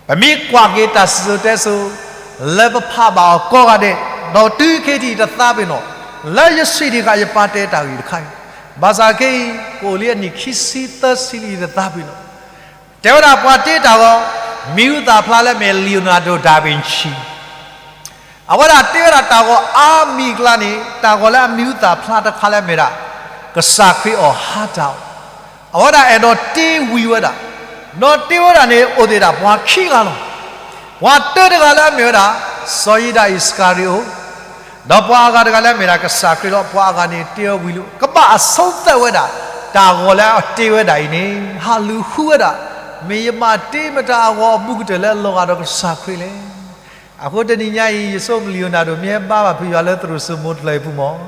ပမ့ၢ်ကွၢ်က့ၤတၢ်စံၣ်စိၤတဲစိၤ လၢပဖးဘၣ်အီၤကိးဂၤဒဲး, ဒီးတုၤခဲအံၤတသးပ့ၤနီၣ်, လၢယစံးတ့ၢ်ဃာ်ယပာ်တဲတၢ်ဂ့ၢ်တခါအံၤ, ဘၣ်ဆၣ်ခဲအံၤ ကအိၣ်လံအနံၣ်ခံဆံသၢဆံလံတသးပ့ၤနီၣ်, တဲဝဲဒၣ်ပှၤတ့တၢ်ဂီၤ, မံၤဟူသၣ်ဖျါလၢအမ့ၢ် Leonardo da Vinci အဝဲဒၣ်တ့ဝဲဒၣ်တၢ်ဂီၤအါမံၤအကျါန့ၣ် တၢ်ဂီၤလၢအမံၤဟူသၣ်ဖျါတခါလၢအမ့ၢ်ဒၣ် ကစၢ်ခရံာ်အီၣ်ဟါတၢ်အီၣ်, အဝဲဒၣ်အဲၣ်ဒိးတ့ဝံၤဝဲဒၣ်, ဒီးတ့ဝဲဒၣ်န့ၣ်အိၣ်သ့ၣ်ဒၣ်ပှၤခံဂၤလီၤ. ပှၤတၢတဂၤလၢအမ့ၢ်ဝဲဒၣ် စီၤယူဒၤအံၣ်စကၤရံၤအိၣ်, ဒီးပှၤအဂၤတဂၤလၢအမ့ၢ်ဒၣ်ကစၢ်ခရံာ်လီၤ. ပှၤအဂၤန့ၣ်တ့အီၤဝံၤလံ ကဘၣ်အဆိကတၢၢ်ဝဲဒၣ်, တၢ်ဂီၤလၢအတ့ဝဲဒၣ်အံၤန့ၣ် ဟးလူၤဃုဝဲဒၣ်, မ့ၢ်ယဘၣ်တ့မတၤအဂီၤအဘူးကတၢၢ်လၢအလီၤဂာ်ဒီးကစၢ်ခရံာ်လဲၣ်. အဃိတနံၤညါအံၤ ယဆိကမိၣ် Leonardo မ့ၢ်ဟဲဘါဘၣ်ဖုယွၤလၢသရိာ်စိမိတဖျၢၣ်အံၤပူၤမး,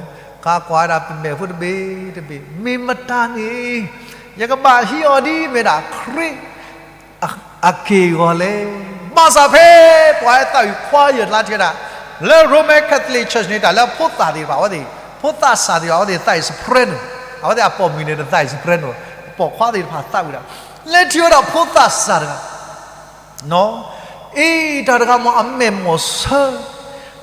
ကကွၢ်ဝဲဒၣ်ပမဲာ်ဖိတဘ့ၣ်တဘ့ၣ်, မ့ၢ်မတၤန့ၣ် ယကဘၣ်ဟံးအီၤဒ်မ့ၢ်ဒၣ်ခရံာ် အက့ၢ်အဂီၤလဲၣ်. ဘၣ်ဆၣ်ဖဲပှၤဟဲသးဝံၣ်ခွါယၢၢ်ကျါထဲဒၣ်, လၢ Roman Catholic Church န့ၣ် တၢ်လၢဖိသၣ်သ့ၣ်တဖၣ်အဝဲသ့ၣ်, ဖိသၣ်စၢ်သ့ၣ်တဖၣ်အဝဲသ့ၣ်သးအံၤ soprano, အဝဲသ့ၣ်အပိာ်မုၣ်န့ၣ် တသးအံၤ soprano, ပိာ်ခွါသ့ၣ်တဖၣ်သးဝံၣ်ဒၣ်, လဲၤထံၣ်ဝဲဒၣ်ဖိသၣ်စၢ်တဂၤ အ့ တၢ်တဂၤမ့ၢ်အမဲာ်မီၢ်ဆၢ,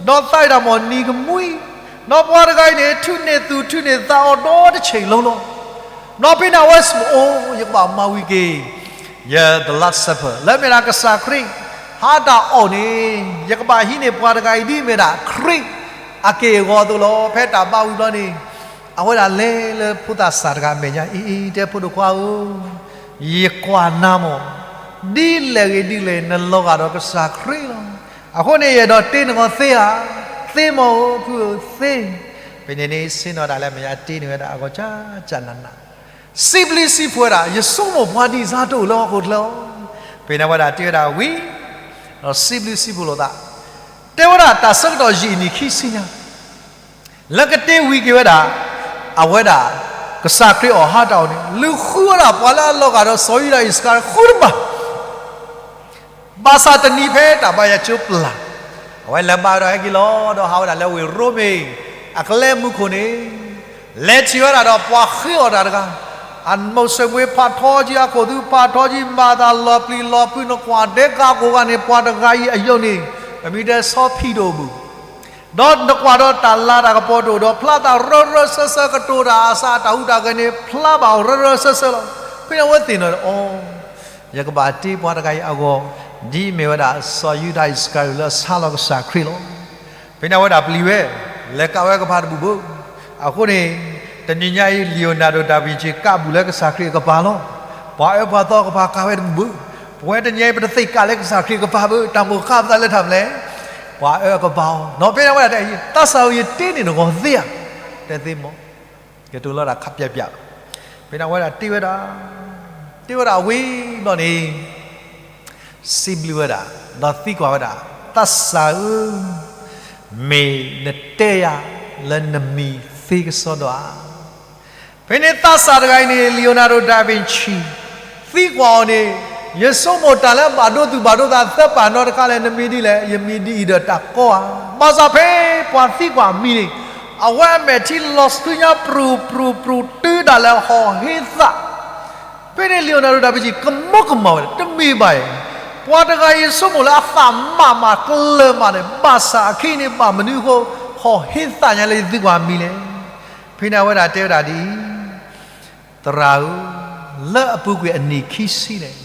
ဒီးသးဝံၣ်ဒၣ်မ့ၢ်နံၤကမှံ, ဒီးပှၤတဂၤအံၤန့ၣ် ထုးန့ၢ်သူၣ်ထုးန့ၢ်သးအီၤဒီတဆံးလီၤလီၤ. ဒီးဖဲန့ၣ်အဝဲစံး အိၣ် ယကဘၣ်မၤဝံၤက့ၤ ယ the Last Supper လၢမ့ၢ်ဒၣ်ကစၢ်ခရံာ် ဟါတၢ်အီၣ်န့ၣ် ယကဘၣ်ဟံးန့ၢ်ပှၤတဂၤအံၤဒ်မ့ၢ်ဒၣ်ခရံာ် အက့ၢ်အဂီၤအသိးလီၤ. ဖဲတၢ်ဘါဝံၤဘျီန့ၣ် အဝဲဒၣ်လဲၤလၢဖိသၣ်စၢ်တဂၤအမဲာ်ညါ အံၤ အံၤ တဲဖိဒိၣ်ခွါဧၢ, ယကွၢ်နၤမ့ၢ် ဒ်လဲၣ်ဂ့ၤဒ်လဲၣ် နလီၤဂာ်ဒီးကစၢ်ခရံာ်လီၤ. အဃိန့ၣ် ယအဲၣ်ဒိးတ့နဂီၤသ့ဧါ, သ့မ့ၢ်ဧၢ ဖုဧၢသ့. ဖဲန့ၣ်န့ၣ် ဆ့ၣ်နီၤတၢ်လၢအမဲာ်ညါတ့န့ၢ်ဝဲဒၣ်အဂီၢ် ကၠၢ်ကၠၢ်နးနး, စံးဘျုးစံးဖှိၣ်ဝဲဒၣ် ယဆိကမိၣ်ပှၤဒ်အံၤစ့ၢ်တအိၣ်လၢဟီၣ်ခိၣ်ချၢ, ဖဲန့ၣ်ဝဲဒၣ်တ့ဝဲဒၣ်ဝံၤ ဒီးစံးဘျုးစံးဖှိၣ်လိာ်သး, တဲဝဲဒၣ်တၢ်ဆၢကတီၢ်ယံာ်အနံၣ်ခံဆံညါ လၢကတ့ဝံၤက့ၤဝဲဒၣ် အဝဲဒၣ် ကစၢ်ခရံာ်အီၣ်ဟါတၢ်အီၣ်န့ၣ် လူၤဃုဝဲဒၣ်ပှၤလၢအလီၤဂာ်ဒီးစီၤယူဒၤအံၣ်စကၤရံၤဃုတဘၣ်. ဘၣ်ဆၣ်တနံၤဖဲတၢ်ဘါယွၤကၠိပျၢ်, အဝဲလဲၤဘါဝဲဒၣ်ဟဲက့ၤလီၤ ဒီးဟးဝဲဒၣ်လၢဝ့ၢ်ရိမ့ၤ အကျဲမုၢ်ခိၣ်န့ၣ် လဲၤထံၣ်ဝဲဒၣ်ဒီးပှၤဃ့အီၣ်တၢ်တဂၤ, အမိၢ်ဆ့ၣ်မှ့ၤဖးထီကံ အခိၣ်သူဖးထီကံ မၤတၢ်လီၤပျံၤလီၤဖုး နကွၢ်ဒဲကၤကိးဂၤန့ၣ် ပှၤတဂၤအံၤအယုၢ်န့ၣ် ပမ့ၢ်တဲဆီဖံးတအိၣ်ဘၣ် ဒီးနကွၢ်ဒီးတၢ်လၤတၢ်ကပီၤတအိၣ်ဒီး ဖျါသးရၢရၢစၢစၢ ကတိၤတၢ်အစး တၢ်ဟူးတၢ်ဂဲၤန့ၣ် ဖျါဘၣ်အီၤရၢရၢစၢစၢလီၤ. ဖဲန့ၣ်အဝဲသ့ၣ်နီၣ်ဒီး အိ ယကဘၣ်တ့ပှၤတဂၤအံၤအဂီၢ် ဒ်အမ့ၢ်ဝဲဒၣ်စီၤယူဒၤအံၣ်စကၤရံၤလၢအဆါလီၤကစၢ်ခရံာ်လီၤ. ဖဲန့ၣ်အဝဲဒၣ်ပျံၤဝဲ လဲၤကးဝဲကပၤတဘူၣ်ဘၣ်. အဃိန့ၣ် တနံၤညါအံၤ Leonardo da Vinci ကးဘူၣ်လၢကစၢ်ခရံာ်အကပၤလီၤ. ပှၤအၢပှၤသီအကပၤကးဝဲတဘူၣ်ဘၣ်. ပဝဲတနံၤအံၤ ပတသ့ၣ်ကးလၢကစၢ်ခရံာ်အကပၤဘၣ်. တၢ်မိၣ်ဃါပသးလၢတၢ်မနုၤလဲၣ်. ပှၤအၢအကပၤအီၤ နီၣ်ဖဲန့ၣ်အဝဲဒၣ်တဲ သးစၢ်ဧၢ ယတ့န့ၢ်နဂီၤသ့ဧါ. တဲသ့မး ကတိၤလီၤတၢ်ခးပၠးပၠး. ဖဲန့ၣ်အဝဲဒၣ်တ့ဝဲဒၣ်, တ့ဝဲဒၣ်ဝံၤဘျီန့ၣ် စံးဘျုးဝဲဒၣ် ဒီးသံကွၢ်ဝဲဒၣ်, သးစၢ်ဧၢ, မ့ၢ်နတဲယၤလၢနမံၤသ့ကစီဒီဧါ. ဖဲန့ၣ်သးစၢ်တဂၤအံၤန့ၣ် Leonardo da Vinci သံကွၢ်အီၤန့ၣ်, ယဆိကမိၣ်တၢ်လၢဘၣ်ဒိသူၣ်ဘၣ်ဒိသးသၢပၤနီတခါလဲၣ်, နမံၤဒ်လဲၣ်, ယမံၤဒ်အံၤဒီးတၢ်ကီဧါ. ဘၣ်ဆၣ်ဖဲပှၤသံကွၢ်အမံၤန့ၣ်, အဝဲအမဲာ်ထံလီၤဆူညါပြူၤပြူၤပြူၤ တုၤဒၣ်လဲာ်ဟီၣ်ဟ့သၣ် ဖဲန့ၣ် Leonardo da Vinci ကမီကမၣ်ဝဲဒၣ်, တမ့ၢ်ဘၣ်အံၤ, ပှၤတဂၤအံၤယဆိကမိၣ်လၢအသးမးမးကျၢၤမးန့ၣ်, ဘၣ်ဆၣ်အခံန့ၣ် ဘၣ်မနုၤအဃိ ဟီၣ်ဟ့သၣ်ညါလၢယသံကွၢ်အမံၤလဲၣ်. ဖဲန့ၣ်အဝဲဒၣ်တဲဝဲဒၣ်ဒ်အံၤ, သရၣ်ဧၢ, လၢအပူၤကွံာ်အနံၣ်ခံဆံန့ၣ်,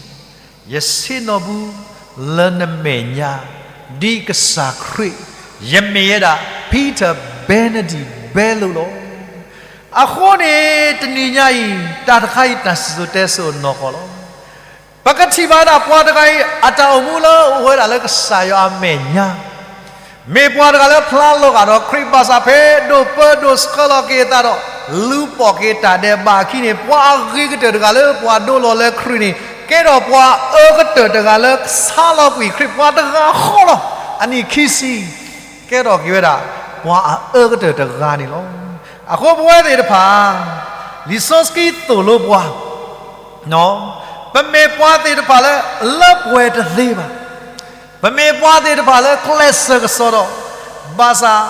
ယဆ့ၣ်နီၤဘၣ်လၢနမဲာ်ညါ ဒ်ကစၢ်ခရံာ်, ယမ့ၢ်ဝဲဒၣ် Peter Benedict Belo လီၤ. အဃိန့ၣ် တနံၤညါအံၤ တၢ်တခါအံၤ တၢ်စံၣ်စိၤတဲစိၤအနီၢ်ကီၢ်လီၤ. ပကထံၣ်ဘၣ်ဒၣ်ပှၤတဂၤအံၤ အတၢ်အိၣ်မူလၢအိၣ်ဝဲဒၣ်လၢကစၢ်ယွၤအမဲာ်ညါ မ့ၢ်ပှၤတဂၤလၢဖျါလီၤဂာ်ဒီးခရံာ်ဘၣ်ဆၣ်ဖဲ ဒိးပၢဒိးဆှၢလီၤက့ၤအသးဒီး လူၤပိာ်က့ၤတၢ်ဒဲးဘးအခံန့ၣ် ပှၤအဂ့ၤကတၢၢ်တဂၤလၢပှၤဒိလီၤလၢခရံာ်န့ၣ် ကဲထီၣ်ပှၤအၢကတၢၢ်တဂၤလၢဆါလီၤကွံာ်ခရံာ် ပှၤတဂၤဃီလီၤ. အနံၣ်ခံဆံ ကဲထီၣ်က့ၤဝဲဒၣ် ပှၤအအၢကတၢၢ်တဂၤန့ၣ်လီၤ. အဃိပဝဲသ့ၣ်တဖၣ် လံာ်စီဆှံသိၣ်လိပှၤ ပမ့ၢ်ပှၤသ့ၣ်တဖၣ်လၢ လၢပှဲၤတသ့ဘၣ်. ပမ့ၢ်ပှၤသ့ၣ်တဖၣ်လၢကျဲးစၢးကစီဒီး, ဘၣ်ဆၣ်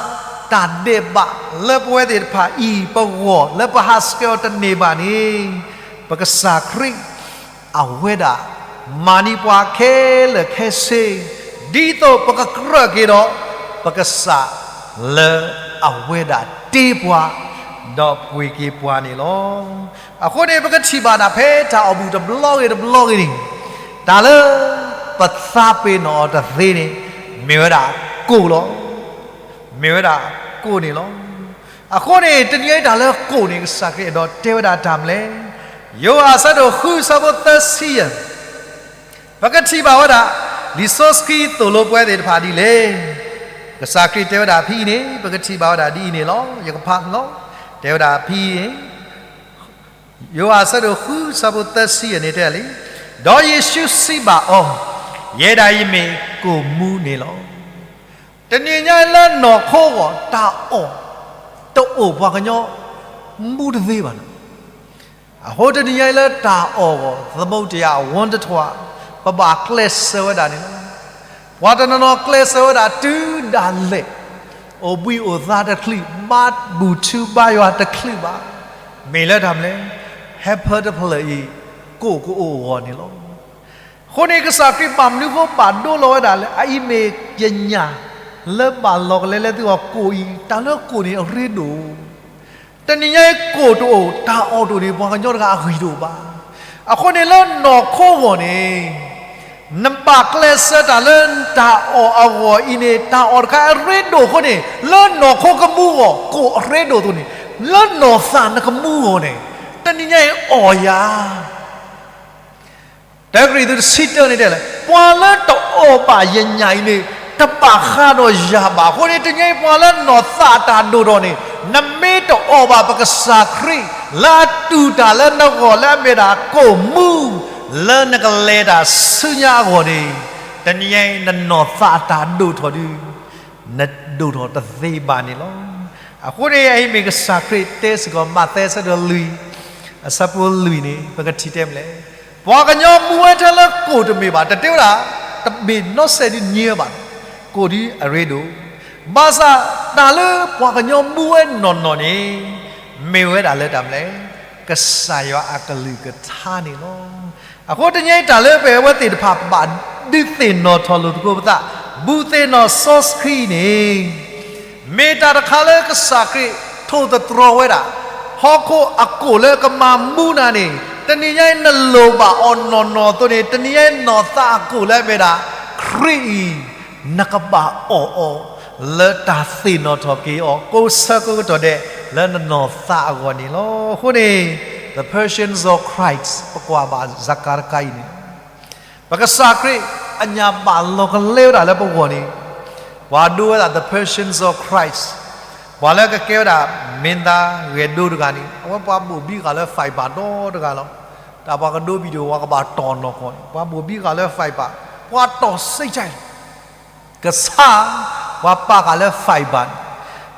တၢ်ဒဲးဘးလၢပဝဲသ့ၣ်တဖၣ်အံၤ ပဂီၢ်လၢပဟးဆှဲးအီၤတန့ၢ်ဘၣ်န့ၣ်, ပကစၢ်ခရံာ် အဝဲဒၣ် မၤန့ၢ်ပှၤခဲလၢာ်ခဲဆ့, ဒ်သိးပကကြၢးက့ၤဒီး ပကစၢ်လၢအဝဲဒၣ်တ့ပှၤ, ဒီးပှ့ၤက့ၤပှၤန့ၣ်လီၤ. အဃိန့ၣ် ပကထံၣ်ဘၣ်ဒၣ်ဖဲတၢ်အီၣ်ဘူၣ်တဘျီဂ့ၤတဘျီဂ့ၤန့ၣ်, တၢ်လၢပသးပ့ၤနီၣ်အီၤတသ့န့ၣ် မ့ၢ်ဝဲဒၣ်ကိၣ်လီၤ. မ့ၢ်ဝဲဒၣ်ကိၣ်န့ၣ်လီၤ. အဃိန့ၣ် တနံၤအံၤတၢ်လၢကိၣ်န့ၣ် ကစၢ်ခရံာ်အဲၣ်ဒိးတဲဝဲဒၣ်တၢ်မနုၤလဲၣ်. ယိၤဟၣ်အဆၢဒိၣ်ဃု အဆၢဖိသၢဆံယဲၢ် ပကထံၣ်ဘၣ်ဝဲဒၣ် လံာ်စီဆှံသိၣ်လိပဝဲသ့ၣ်တဖၣ်ဒ်လဲၣ်. ကစၢ်ခရံာ်တဲဝဲဒၣ်ဖဲအံၤန့ၣ် ပကထံၣ်ဘၣ်ဝဲဒၣ်ဒ်အံၤန့ၣ်လီၤ. ယကဖးလီၤ. တဲဝဲဒၣ်ဖဲအံၤန့ၣ် ယိၤဟၣ်အဆၢဒိၣ်ဃု အဆၢဖိသၢဆံယဲၢ်န့ၣ်တဲလံ, ဒီးယ့ၣ်ၡူးစံးဘၣ်အီၤ, ယဲဒၣ်အံၤမ့ၢ်ကိၣ်မူန့ၣ်လီၤ. တနံၤညါအံၤလၢနီၢ်ခိအဂီၢ် တၢ်အီၣ်တအိၣ်ပှၤကညီမူတသ့ဘၣ်န့ၣ်, အဃိတနံၤညါအံၤလၢတၢ်အီၣ်အဂီၢ် သမုဒ္ဒရာ အဝန်းတစ်ထွာ ပဘၣ်ကျဲးစၢးဝဲဒၣ်န့ၣ်လီၤ. ပှၤတနီၤနီၤကျဲးစၢးဝဲဒၣ်တုၤဒၣ်လဲာ်, အိၣ်ဘှံးအိၣ်သါတချုး, ဘါဘူၣ်ထူဘါယွၤတချုးဘၣ်, မ့ၢ်လၢတၢ်မနုၤလဲၣ်, ဟဲဖၢတဖျၢၣ်အံၤ ကိၣ်ကအိၣ်အဂီၢ်န့ၣ်လီၤ. အဃိန့ၣ် ကစၢ်ခရံာ်ဘၣ်မနုၤအဃိဘၣ်ဒိလီၤဝဲဒၣ်လၢ အအံၤမ့ၢ်ယညၣ်လၢဘၣ်လီၤကလဲလၢသုဂီၢ်ကိၣ်အံၤ, တၢ်လၢကိၣ်န့ၣ်အရ့ဒိၣ်. တနံၤညါအံၤကိၣ်တအိၣ် တၢ်အီၣ်တအိၣ်န့ၣ် ပှၤကညီတဂၤအဂံၢ်တအိၣ်ဘၣ်. အဃိန့ၣ်လၢနီၢ်ခိအဂီၢ်န့ၣ် နဘၣ်ကျဲးစၢးတၢ်လၢတၢ်အီၣ်အဂီၢ်အံၤန့ၣ် တၢ်အီၣ်တခါအရ့ဒိၣ်အဃိန့ၣ် လၢနီၢ်ခိကမူအဂီၢ် ကိၣ်အရ့ဒိၣ်အသိးန့ၣ် လၢနီၢ်သးနကမူအဂီၢ်န့ၣ် တနံၤညါအံၤအီၣ်ယၤ တၢကရံၣ်သူးတဆံတၢန့ၣ်တဲလဲၣ်, ပှၤလၢတအီၣ်ဘၣ်ယညၣ်အံၤန့ၣ် တဘၣ်ဃးဒီးယၤဘၣ်. အဃိန့ၣ် တနံၤညါအံၤပှၤလၢနီၢ်သးအတၢ်ဒိၣ်ထီၣ်န့ၣ် နမ့ၢ်တအီၣ်ဘၣ်ပကစၢ်ခရံာ် လၢအတူၢ်တၢ်လၢနဂီၢ်လၢအမ့ၢ်ဒၣ်ကိၣ်မူ လၢနကလဲၤတၢ်ဆူညါအဂီၢ်န့ၣ် တနံၤညါအံၤနနီၢ်သးအတၢ်ဒိၣ်ထီၣ်ဒုး နဒိၣ်ထီၣ်တသ့ဘၣ်န့ၣ်လီၤ. အဃိန့ၣ် အအံၤမ့ၢ်ကစၢ်ခရံာ်တဲစ့ၢ်ကီး မးသဲအဆၢဒိၣ်လွံၢ် အဆၢဖိလွံၢ်န့ၣ် ပကထံၣ်တဲမနုၤလဲၣ်, ပှၤကညီမူဝဲထဲလၢကိၣ်တမ့ၢ်ဘၣ်, တတဲဝဲဒၣ် တဘ့ၣ်နီစဲးဒုးညံဝဲဘၣ်, ကိၣ်ဒုးအရ့ဒိၣ်, ဘၣ်ဆၣ်တၢ်လၢပှၤကညီမူဝဲနီၢ်နီၢ်န့ၣ် မ့ၢ်ဝဲဒၣ်လၢတၢ်မနုၤလဲၣ်, ကစၢ်ယွၤအကလုၢ်ကထါန့ၣ်လီၤ. အဃိတနံၤအံၤတၢ်လၢပဝဲသ့ၣ်တဖၣ်ဘၣ်ဒုးသ့ၣ်နီၣ်ထီၣ်လိာ်သကိးပသး, ဘူးသ့ၣ်နီၣ်စီဆှံန့ၣ် မ့ၢ်တၢ်တခါလၢကစၢ်ခရံာ်ထိၣ်သတြီၤဝဲဒၣ် ဟီၣ်ခိၣ်အကိၣ်လၢကမၤမူနၤန့ၣ် တနံၤညါအံၤနလိၣ်ဘၣ်အီၤနီၢ်နီၢ်အသိးန့ၣ် တနံၤညါအံၤနီၢ်သးအကိၣ်လၢအမ့ၢ်ဒၣ် ခရံာ်အံၤ နကဘၣ်အီၣ်အီၤ လၢတၢ်သ့ၣ်နီၣ်ထီၣ်က့ၤအီၤ ကိးဆၢကိးကတီၢ်ဒဲး လၢနနီၢ်သးအဂီၢ်န့ၣ်လီၤ. အဃိန့ၣ် the patience of Christ ပကွၢ်ဘၣ်စးကါတကါအံၤန့ၣ် ပကစၢ်ခရံာ်အညၣ်ဘၣ်လီၤကလဲဝဲဒၣ်လၢပဂီၢ်န့ၣ် ပှၤဒိဝဲဒၣ် the patience of Christ ပှၤလၢကကဲဝဲဒၣ်မ့ၢ်သးဂဲၤဒိတဂၤန့ၣ် အဝဲပှၤဘိၣ်ဘံဃာ်လၢ fiber ဒီတဂၤလီၤ. တၢ်ပှၤကဒိ video ပှၤကဘၣ်တီၢ်နီၢ်ကီၢ်န့ၣ် ပှၤဘိၣ်ဘံဃာ်လၢ fiber ပှၤတီၢ်စ့ၢ်ကီး ကဆါ ပှၤပာ်ဃာ်လၢ fiber န့ၣ်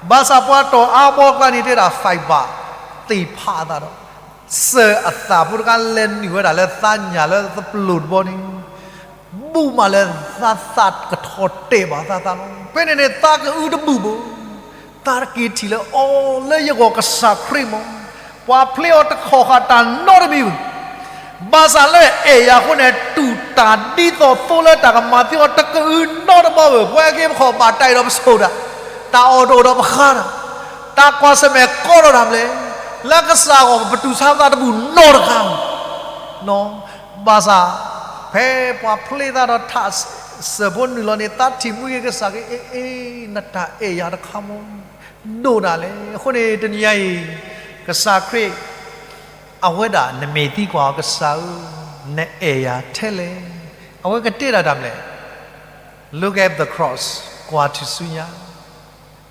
ဘၣ်ဆၣ်ပှၤတီၢ်အါဘီကျါန့ၣ်တဲဒၣ် fiber သ့ၣ်ဖးအသးဒီး စၢၤအသးဖိတခါလဲၤနုာ်ဝဲဒၣ်လၢသးညၣ်လၢသပျိၢ်တဘီန့ၣ် ဘူးမးလၢသးသးကထီၣ်တဲာ်ဘၣ်သးသးလီၤ. ဖဲန့ၣ်န့ၣ် သးကအုတဘူးဘၣ် သးတက့ၤထံၣ်လၢ အိၣ်လၢယဂီၢ်ကစၢ်ခရံာ်မး ပှၤဖျ့အီၤတခီၣ်ဃာ်တၢ်နီတမံၤဘၣ်. ဘၣ်ဆၣ်လၢအဲၣ်ယၤအဃိန့ၣ် တူၢ်တၢ်ဒ်သိးသိလၢတၢ်ကမၤသံအီၤတကအုနီတဘီဘၣ်. ပှၤက့ၤပခီၣ်ဘၣ်တၢ်အံၤဒီးပဆိၣ်တၢ်, တၢ်အီၣ်တအိၣ်ဒီးပဃါတၢ်, တၢ်ကွၢ်ဆၢၣ်မဲာ်ကီဒီးတၢ်မနုၤလဲၣ်, လၢကစၢ်အဂီၢ်ပတူၢ်ဆါပသးတဘူးနီတခါဘၣ်. ဘၣ်ဆၣ် ဖဲပှၤဖျ့သးဒီးထးစၢၢ်ဖိနုာ်လီၤန့ၣ် သးထံၣ်မှံက့ၤကစၢ်ခရံာ် အ့ အ့ နတၢ်အဲၣ်ယၤတခါမး ဒိၣ်ဒၣ်လဲာ်. အဃိန့ၣ် တနံၤညါအံၤ ကစၢ်ခရံာ် အဝဲဒၣ်နမ့ၢ်သံကွၢ်အီၤ ကစၢ်ဧၢ, နအဲၣ်ယၤထဲလဲၣ်. အဝဲကတဲဒၣ်တၢ်မနုၤလဲၣ်, Look at the cross, ကွၢ်ထူၣ်ဆူညါ,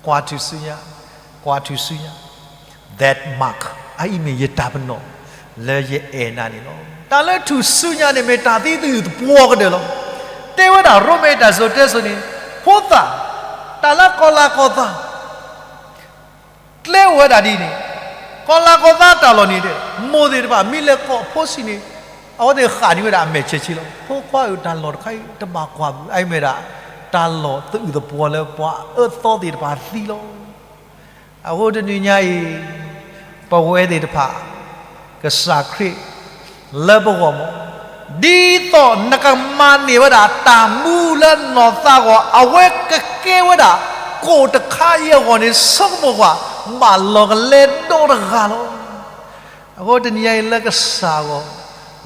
ကွၢ်ထူၣ်ဆူညါ, ကွၢ်ထူၣ်ဆူညါ, that mark, အအံၤမ့ၢ်ယတၢ်ပနီၣ် လၢယအဲၣ်နၤန့ၣ်လီၤ. တၢ်လၢထူၣ်စုညါန့ၣ်မ့ၢ်တၢ်သံသယုၢ်သပှီၤကတၢၢ်လီၤ. တဲဝဲဒၣ်ရိမ့ၤတၢ်စံၣ်စိၤတဲစိၤန့ၣ်, ဖိသၣ်, တၢ်လၢကီၤလၤကီၤသး ကျဲအိၣ်ဝဲဒၣ်ဒ်န့ၣ်, ကီၤလၤကီၤသးတၢ်လီၢ်န့ၣ်, မိၢ်သ့ၣ်တဖၣ်မ့ၢ်လဲၤကိးအဖိဆံးန့ၣ်, အဝဲသ့ၣ်ဃၣ်န့ၢ်ဝဲဒၣ်အမဲာ်ဆဲးဆ့လီၤ. ဖိခွါဧၢ, တၢ်လီၢ်တခါအံၤတဘၣ်ကွၢ်ဘၣ်, အအံၤမ့ၢ်ဒၣ် တၢ်လီၢ်သယုၢ်သပှီၤလၢပှၤအၢသီသ့ၣ်တဖၣ်သံလီၤ. အဃိတနံၤညါအံၤ, ပဝဲသ့ၣ်တဖၣ် ကစၢ်ခရံာ် လၢပဂီၢ်မး, ဒ်သိးနကမၤန့ၢ်ဝဲဒၣ်တၢ်မူလၢနီၢ်သးအဂီၢ်, အဝဲကကဲဝဲဒၣ် ကိၣ်တခါအံၤအဂီၢ်န့ၣ် ဆိကမိၣ်ကွၢ်, ဘၣ်လီၤကလဲဒီတဂၤလီၤ. အဃိတနံၤညါအံၤလၢကစၢ်အဂီၢ်,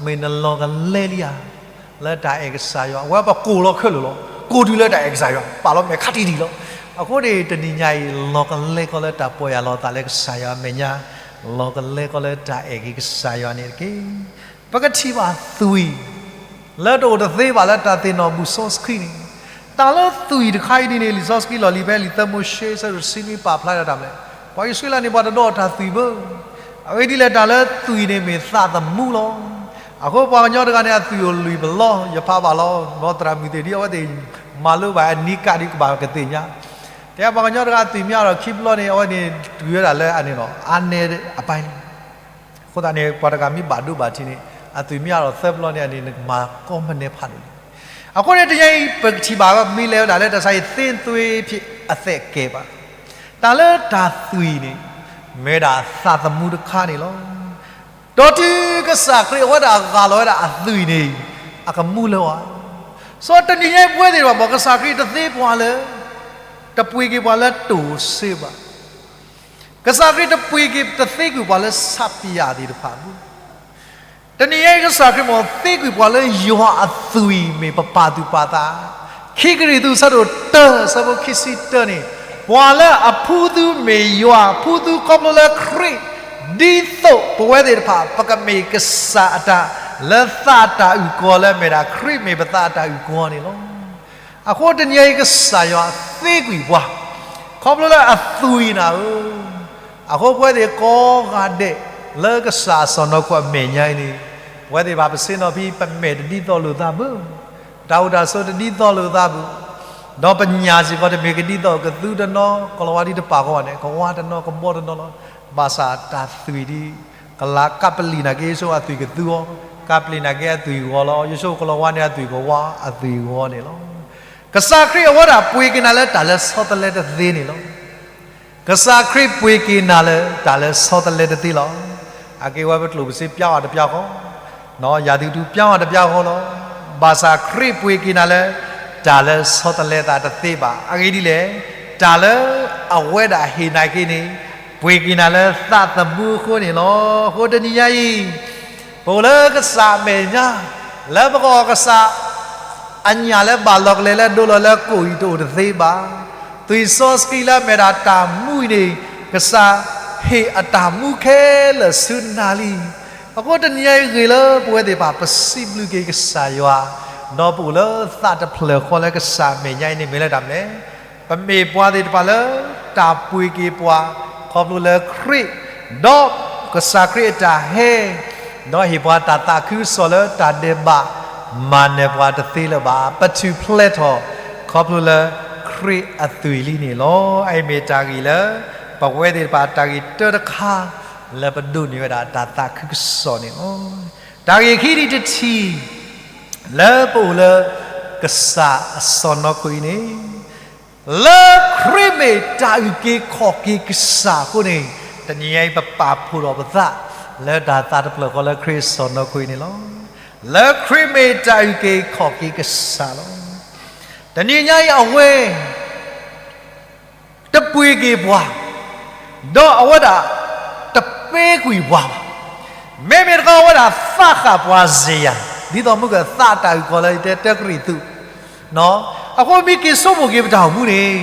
မ့ၢ်နလီၤကလဲလံဧါ, လၢတၢ်အဲၣ်ကစၢ်ယွၤ, အဝဲပကိၣ်လီၤခဲလၢာ်လီၤ. ကိၣ်တုၤလၢတၢ်အဲၣ်ကစၢ်ယွၤ, ပာ်လီၤမဲာ်ခါတံၢ်တံၢ်လီၤ. အဃိန့ၣ် တနံၤညါအံၤ လီၤကလဲကီလၢတၢ်ပီၢ်ယၢ်လီၤသးလၢကစၢ်ယွၤအမဲာ်ညါ, လီၤကလဲကီလၢတၢ်အဲၣ်က့ၤကစၢ်ယွၤန့ၣ်တက့ၢ်. ပကထံၣ်ဘၣ်သွံၣ် လၢတအိၣ်တသ့ဘၣ်လၢတၢ်သ့ၣ်နီၣ်ဘူၣ်စီဆှံန့ၣ်, တၢ်လၢသွံၣ်တခါအံၤဒ်န့ၣ် လံာ်စီဆှံလီၢ်လံၤဖဲလံာ်သၢမိၤၡ့ အဆၢဒိၣ်တဆံနွံ ပာ်ဖျါဒၣ်တၢ်မနုၤလဲၣ်. ပှၤအံၣ်စရ့လးန့ၣ် ပှၤတဒိးအီၣ်တၢ်သွံၣ်ဘၣ်. အဂ့ၢ်ဒ်လဲၣ် တၢ်လၢသွံၣ်န့ၣ်မ့ၢ်သးသမူလီၤ. အဃိပှၤကညီတဂၤန့ၣ် အသွံၣ်အိၣ်လွံၢ်ပလီ, ယဖးဘၣ်လီၤ, သရၣ်မုၣ်သ့ၣ်ဒ်အဝဲသ့ၣ်မၤလိဘၣ်အနံၤကၣ်ဒ်ကဘၣ်ကသ့ၣ်ညါ. တဲပှၤကညီတဂၤအသွံၣ်မ့ၢ်အါထီၣ်ခံပလီန့ၣ် အဝဲန့ၣ်တုၤဝဲဒၣ်လၢအန့ၣ်လီၤ, အါနဲအပၢ်လံ. အဃိသတးန့ၣ် ပှၤတဂၤမ့ၢ်ဘၣ်ဒိဘၣ်ထံးန့ၣ် အသွံၣ်မ့ၢ်အါထီၣ်သၢပလီန့ၣ် အန့ၣ်နကမၤကိးမနုၤဖးဒိၣ်လံ. အဃိန့ၣ် တနံၤအံၤ ပကထံၣ်ဘၣ်ဝဲ မ့ၢ်လဲၤဝဲဒၣ်လၢတၢ်ဆါအံၤ သ့သွ့ဖြင့်အသက်ကယ်ပါ, တၢ်လၢတၢ်သွံၣ်န့ၣ် မ့ၢ်ဝဲဒၣ်သးသမူတခါန့ၣ်လီၤ. ဒီးတုၤကစၢ်ခရံာ်အဝဲဒၣ်ဂၢ်လီၤဝဲဒၣ်အသွံၣ်န့ၣ် အကမူလၢၤဘၣ်. စီၤတနံၤညါအံၤပဝဲသ့ၣ်တဖၣ် ကစၢ်ခရံာ်တသ့ပှၤလၢ တပှ့ၤက့ၤပှၤလၢတိၢ်စ့ဘၣ်. ကစၢ်ခရံာ်တပှ့ၤက့ၤတသ့ကွံာ်ပှၤလၢဆးပယၣ်သ့ၣ်တဖၣ်ဘၣ်. တနံၤညါအံၤကစၢ်ခရံာ်မ့ၢ်သ့ကွံာ်ပှၤလၢယွၤအသွံၣ်မ့ၢ်ပပာ်သူၣ်ပာ်သး, ခံကရံၣ်သူး အဆၢဒိၣ်တၢ အဆၢဖိခံဆံတၢန့ၣ်, ပှၤလၢအဖှူသူမ့ၢ်ယွၤ, ဖှူသူခီဖျိလၢခရံာ်, ဒ်သိးပဝဲသ့ၣ်တဖၣ် ပကမ့ၢ်ကစၢ်အတၢ်လၢသးအတၢ်အုၣ်ကီၤလၢအမ့ၢ်ဒၣ် ခရံာ်မ့ၢ်ပသးအတၢ်အုၣ်ကီၤန့ၣ်လီၤ. အဃိတနံၤအံၤကစၢ်ယွၤသ့ကွံာ်ပှၤ ခီဖျိလၢအသွံၣ်နၤဧၢ, အဃိပဝဲသ့ၣ်ကိးဂၤဒဲး လၢကစၢ်အစီၢ်နီၤခိၣ်အမဲာ်ညါအံၤန့ၣ်, ပဝဲသ့ၣ်တဖၣ်ပဆ့ၣ်နီၤဖဲ ပမဲာ်တဒ်သိးလိာ်သးဘၣ်, တၢ်အိၣ်တၢ်ဆိးတဒ်သိးလိာ်သးဘၣ်, ဒီးပညၣ်စ့ၢ်ကီးတမ့ၢ်ကဒ်သိး ကသူတနီၤ ကလီၤဝါဒ်တပာ်ဃီဘၣ်န့ၣ် ကဝါတနီၤ ကဘီတနီၤလီၤ. ဘၣ်ဆၣ်တၢ်သွံၣ်ဒ် ကလၤကပလံၣ်နာ်က့ ယဆိကမိၣ်အသွံၣ်ကသူအီၤ, ကပလံၣ်နာ်က့အသွံၣ်ဂီၤလီၤ, ယဆိကမိၣ်ကလီၤဝါန့ၣ်အသွံၣ်ကဝါ အသွံၣ်ဂီၤန့ၣ်လီၤ. ကစၢ်ခရံာ်အဝဲဒၣ်ပှ့ၤက့ၤနၤလၢတၢ်လၢဆီတလဲတသ့န့ၣ်လီၤ. ကစၢ်ခရံာ်ပှ့ၤက့ၤနၤလၢတၢ်လၢဆီတလဲတသ့လီၤ. အက့ၤဝဲပကျိၣ်ပစ့ပျါဝဲတပျါဃီ, နီၢ်ယၤသကတူပျါဝဲတပျါဃီလီၤ. ဘၣ်ဆၣ်ခရံာ်ပှ့ၤက့ၤနၤလၢ တၢ်လၢဆီတလဲသးတသ့ဘၣ်. အဂ့ၢ်ဒ်လဲၣ်, တၢ်လၢအဝဲဒၣ်ဟ့ၣ်နၤက့ၤန့ၣ် ပှ့ၤက့ၤနၤလၢသးသမူအဃိန့ၣ်လီၤ. အဃိတနံၤညါအံၤ ပအိၣ်လၢကစၢ်အမဲာ်ညါ, လၢပကအီၣ်ကစၢ် အညၣ်လၢဘၣ်လီၤကလဲၤလၢဒိလီၤလၢကိၣ်အံၤတအိၣ်တသ့ဘၣ်. သွံၣ်စီဆှံလၢအမ့ၢ်ဒၣ်တၢ်မူအံၤန့ၣ် ကစၢ်ဟ့ၣ်အတၢ်မူခဲလၢာ်ဆူနၤလံ. အဃိတနံၤညါအံၤဂ့ၤလၢပဝဲသ့ၣ်တဖၣ် ပစံးဘျုးက့ၤကစၢ်ယွၤ, ဒီးပအိၣ်လၢသးတဖျၢၣ်ဃီလၢကစၢ်အမဲာ်ညါအံၤန့ၣ် မ့ၢ်လၢတၢ်မနုၤလဲၣ်. ပမ့ၢ်ပှၤသ့ၣ်တဖၣ်လၢ တၢ်ပှ့ၤက့ၤပှၤ ခီဖျိလၢခရံာ်, ဒီးကစၢ်ခရံာ်အတၢ်ဟဲ, ဒီးဟ့ၣ်ပှၤတၢ်သးခုကစီၣ်လၢတၢ်ဒဲးဘး မၤနၢၤပှၤတသ့လၢၤဘၣ်. ပထူၣ်ဖျဲးထီၣ် ခီဖျိလၢခရံာ်အသွံၣ်လံန့ၣ်လီၤ. အအံၤမ့ၢ်တၢ်ဂ့ၢ်လၢ ပဝဲသ့ၣ်တဖၣ်တၢ်ဂ့ၢ်တၢတခါ လၢပဒိးန့ၢ်ဝဲဒၣ်တၢ်သးခုကစီၣ်န့ၣ်လီၤ. တၢ်ဂ့ၢ်ခံထံၣ်တထံၣ် လၢပအိၣ်လၢ ကစၢ်အစီၢ်နီၤခိၣ်အံၤန့ၣ် လၢခရံာ်မ့ၢ်တၢ်အုၣ်က့ၤခီၣ်က့ၤကစၢ်အဃိန့ၣ်, တနံၤညါအံၤပပာ်ဖှိၣ်ထီၣ်ပသး လၢတၢ်သးတဖျၢၣ်ဃီလၢခရံာ်စီၢ်နီၤခိၣ်အံၤန့ၣ်လီၤ. လၢခရံာ်မ့ၢ်တၢ်အုၣ်က့ၤခီၣ်က့ၤကစၢ်လီၤ. တနံၤညါအံၤအဝဲ တပှ့ၤက့ၤပှၤ, ဒီးအဝဲဒၣ် တပှ့ၤကွံာ်ပှၤဘၣ်. မ့မ့ၢ်တခီအဝဲဒၣ်သးဃာ်ပှၤစ့ယၤ, ဒ်သိးမုၢ်ကသးတၢ်အုၣ်ကီၤလၢယတဲတၢကရံၣ်သူး, အဃိမ့ၢ်က့ၤဆိကမိၣ်က့ၤပတၢ်အိၣ်မူန့ၣ်,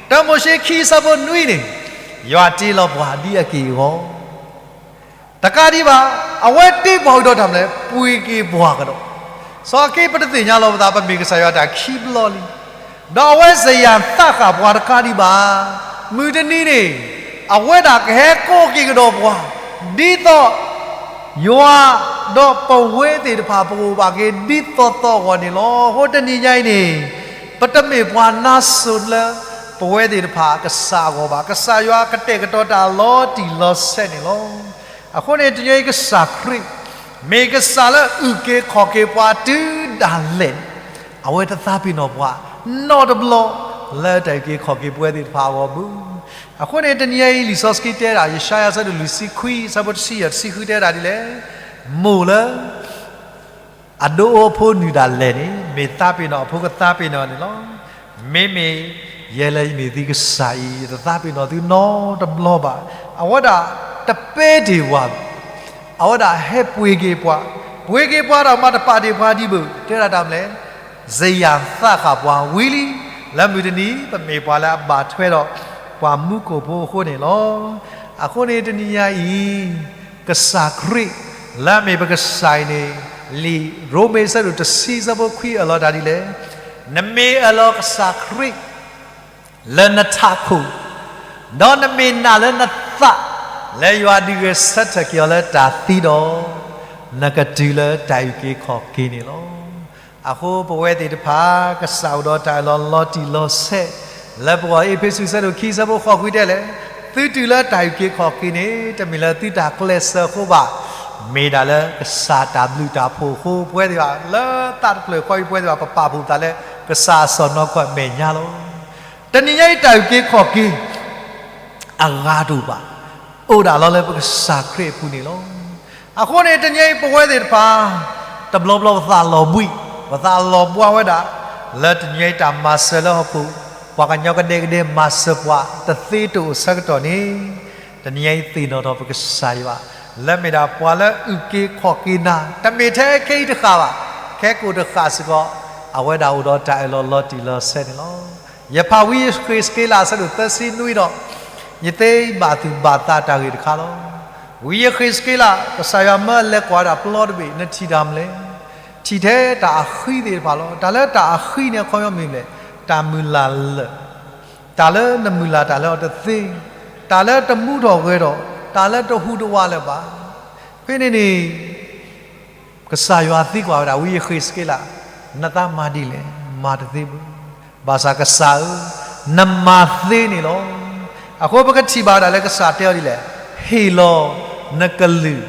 တၢမိၤၡ့ခံဆၢဖိနွံန့ၣ်, ယွၤတ့လီၤပှၤဒ်အက့ၢ်အဂီၢ် တကးဒံးဘၣ်, အဝဲတ့ပှၤဝံၤဒီးတၢ်မနုၤလဲၣ်, ပှ့ၤက့ၤပှၤကဒီး. စီၤအၤက့ပတသ့ၣ်ညါလီၤပသး ပမ့ၢ်ကစၢ်ယွၤတၢ်ခံဘျီလံ. ဒီးအဝဲစ့ယၤသးဃာ်ပှၤတကးဒံးဘၣ်. မုၢ်တနံၤန့ၣ်, အဝဲဒၣ်ကဟဲကိးက့ၤကဒီးပှၤ, ဒ်သိး ယွၤ, ဒီးပဝဲသ့ၣ်တဖၣ်ပအိၣ်ဘၣ်က့ၤဒ်သိးသိးအဂီၢ်န့ၣ်လီၤ. အဃိတနံၤညါအံၤန့ၣ် ပတမ့ၢ်ပှၤနါစိၤလၢ ပဝဲသ့ၣ်တဖၣ်ကစၢ်အဂီၢ်ဘၣ်. ကစၢ်ယွၤကတဲာ်ကတီၤတၢ်လီၤတံၢ်လီၤဆဲးန့ၣ်လီၤ. အဃိန့ၣ်တနံၤအံၤကစၢ်ခရံာ် မ့ၢ်ကစၢ်လၢအုၣ်က့ၤခီၣ်က့ၤပှၤတုၤဒၣ်လဲာ်န့ၣ် အဝဲတသးပ့ၤနီၣ်ပှၤ နီတဘျီ လၢတၢ်အုၣ်က့ၤခီၣ်က့ၤပဝဲသ့ၣ်တဖၣ်အဂီၢ်ဘၣ်. အဃိန့ၣ်တနံၤအံၤလံာ်စီဆှံတဲဒၣ် ယၡါယၤအဆၢဒိၣ်လွံၢ်ဆံခွံ အဆၢဖိတဆံယဲၢ်တဆံဃုတဲဒၣ်ဒ်လဲၣ်, မိၢ်လၢ အဒိအိၣ်အဖိနုၢ်ဒၣ်လဲာ်န့ၣ် မ့ၢ်သးပ့ၤနီၣ်အဖိကသးပ့ၤနီၣ်န့ၣ်လီၤ. မ့မ့ၢ်ယဲလၢယမ့ၢ်သုကစၢ်အံၤ ယတသးပ့ၤနီၣ်သုနီတဘျီဘၣ်. အဝဲဒၣ်တပဲတ့ၢ်ဝၤဘၣ်. အဝဲဒၣ်ဟဲပှ့ၤက့ၤပှၤ, ပှ့ၤက့ၤပှၤဒီးမၤတပာ်တ့ၢ်ပှၤဒံးဘၣ်. တဲဒၣ်တၢ်မနုၤလဲၣ်, စယၢ်သးဃာ်ပှၤဝံၤလံ. လၢမုၢ်တနံၤ ပမ့ၢ်ပှၤလၢအဘၣ်ထွဲဒီး ပှၤမူခိၣ်ဖိအဃိန့ၣ်လီၤ. အဃိန့ၣ်တနံၤညါအံၤ ကစၢ်ခရံာ် လၢအမ့ၢ်ပကစၢ်အံၤန့ၣ် လံာ်ရိမ့ၤအဆၢဒိၣ်တဆံအဆၢဖိခွံအၢၣ်လီၤတၢ်ဒ်လဲၣ်, နမ့ၢ်အၢၣ်လီၤကစၢ်ခရံာ် လၢနထးခိၣ်, ဒီးနမ့ၢ်နာ်လၢနသး လၢယွၤဒုးဂဲၤဆၢထၢၣ်က့ၤအီၤလၢတၢ်သံဒီး, နကတုၤလၢတၢ်အုၣ်က့ၤခီၣ်က့ၤန့ၣ်လီၤ. အဃိပဝဲသ့ၣ်တဖၣ် ကစၢ်အိၣ်ဒီးတၢ်အၢၣ်လီၤလီၤတံၢ်လီၤဆဲး, လၢပဂီၢ်အ့းဖ့းစူးအဆၢဒိၣ်ခံအဆၢဖိဃိးခွံတဲလဲၣ်, သုတုၤလၢတၢ်အုၣ်က့ၤခီၣ်က့ၤန့ၣ် တမ့ၢ်လၢသုတၢ်ကျဲးစၢးအဃိဘၣ်, မ့ၢ်ဒၣ်လၢကစၢ်တၢ်ဘျုးတၢ်ဖှိၣ်အဃိ ပဝဲသ့ၣ်တဖၣ် လၢသးတဖျၢၣ်ဃီအံၤ ပဝဲသ့ၣ်တဖၣ် ပပာ်ဖှိၣ်ပသးလၢ ကစၢ်အစီၢ်နီၤခွဲးအမဲာ်ညါလီၤ. တနံၤညါအံၤတၢ်အုၣ်က့ၤခီၣ်က့ၤ အဂၤတအိၣ်ဘၣ်, အိၣ်ဒၣ်လီၤလၢပကစၢ်ခရံာ်အပူၤန့ၣ်လီၤ. အဃိန့ၣ် တနံၤအံၤပဝဲသ့ၣ်တဖၣ် တဘျီဘျီပသးလီၤဘှံး, ပသးလီၤဘှါဝဲဒၣ်, လၢတနံၤအံၤတၢ်မၤစၢၤလၢဟီၣ်ခိၣ်, ပှၤကညီကဒဲကဒဲမၤစၢၤပှၤ တသ့တအိၣ်ဆၢကတီၢ်န့ၣ်, တနံၤအံၤသ့ၣ်နီၣ်ထီၣ်ပကစၢ်ယွၤ, လၢမ့ၢ်ဒၣ်ပှၤလၢအုၣ်က့ၤခီၣ်က့ၤနၤ, တမ့ၢ်ထဲခဲအံၤတဃၣ်ဘၣ်, ခဲကိာ်တဃၣ်စ့ၢ်ကီး, အဝဲဒၣ်အိၣ်ဒီးတၢ်အၢၣ်လီၤလီၤတံၢ်လီၤဆဲးန့ၣ်လီၤ. ယဖးဝံယဃ့းစက့လးအဆၢဒိၣ်သၢဆံနွံဒီး, ယသ့ဘၣ်သူၣ်ဘၣ်သးတၢ်ဂ့ၢ်တခါလီၤ. ဝံယဃ့းစက့လး ကစၢ်ယွၤမၢလဲၤကွၢ်ဒၣ်ပျီတဘ့ၣ် နထံၣ်တၢ်မနုၤလဲၣ်, ထံၣ်ထဲတၢ်အဃံသ့ၣ်တဖၣ်လီၤ. တၢ်လၢတၢ်အဃံန့ၣ်အခီပညီမ့ၢ်မနုၤလဲၣ်, တၢ်မုၢ်လၢ်လၢာ်, တၢ်လၢနမုၢ်လၢ်တၢ်လၢအီၤတသ့, တၢ်လၢတမူထီၣ်ဂဲၤထီၣ်, တၢ်လၢတဟူးတဝးလၢၤဘၣ်. ဖဲန့ၣ်န့ၣ် ကစၢ်ယွၤသံကွၢ်ဝဲဒၣ် ဝံယဃ့းစက့လး, နသးမၤဒ်လဲၣ်, မၤတသ့ဘၣ်. ဘၣ်ဆၣ်ကစၢ်ဧၢ, နမၤသ့န့ၣ်လီၤ. အဃိပကထံၣ်ဘၣ်ဝဲဒၣ်လၢကစၢ်တဲအီၤဒ်လဲၣ်, ဟ့ၣ်လီၤနကလုၢ်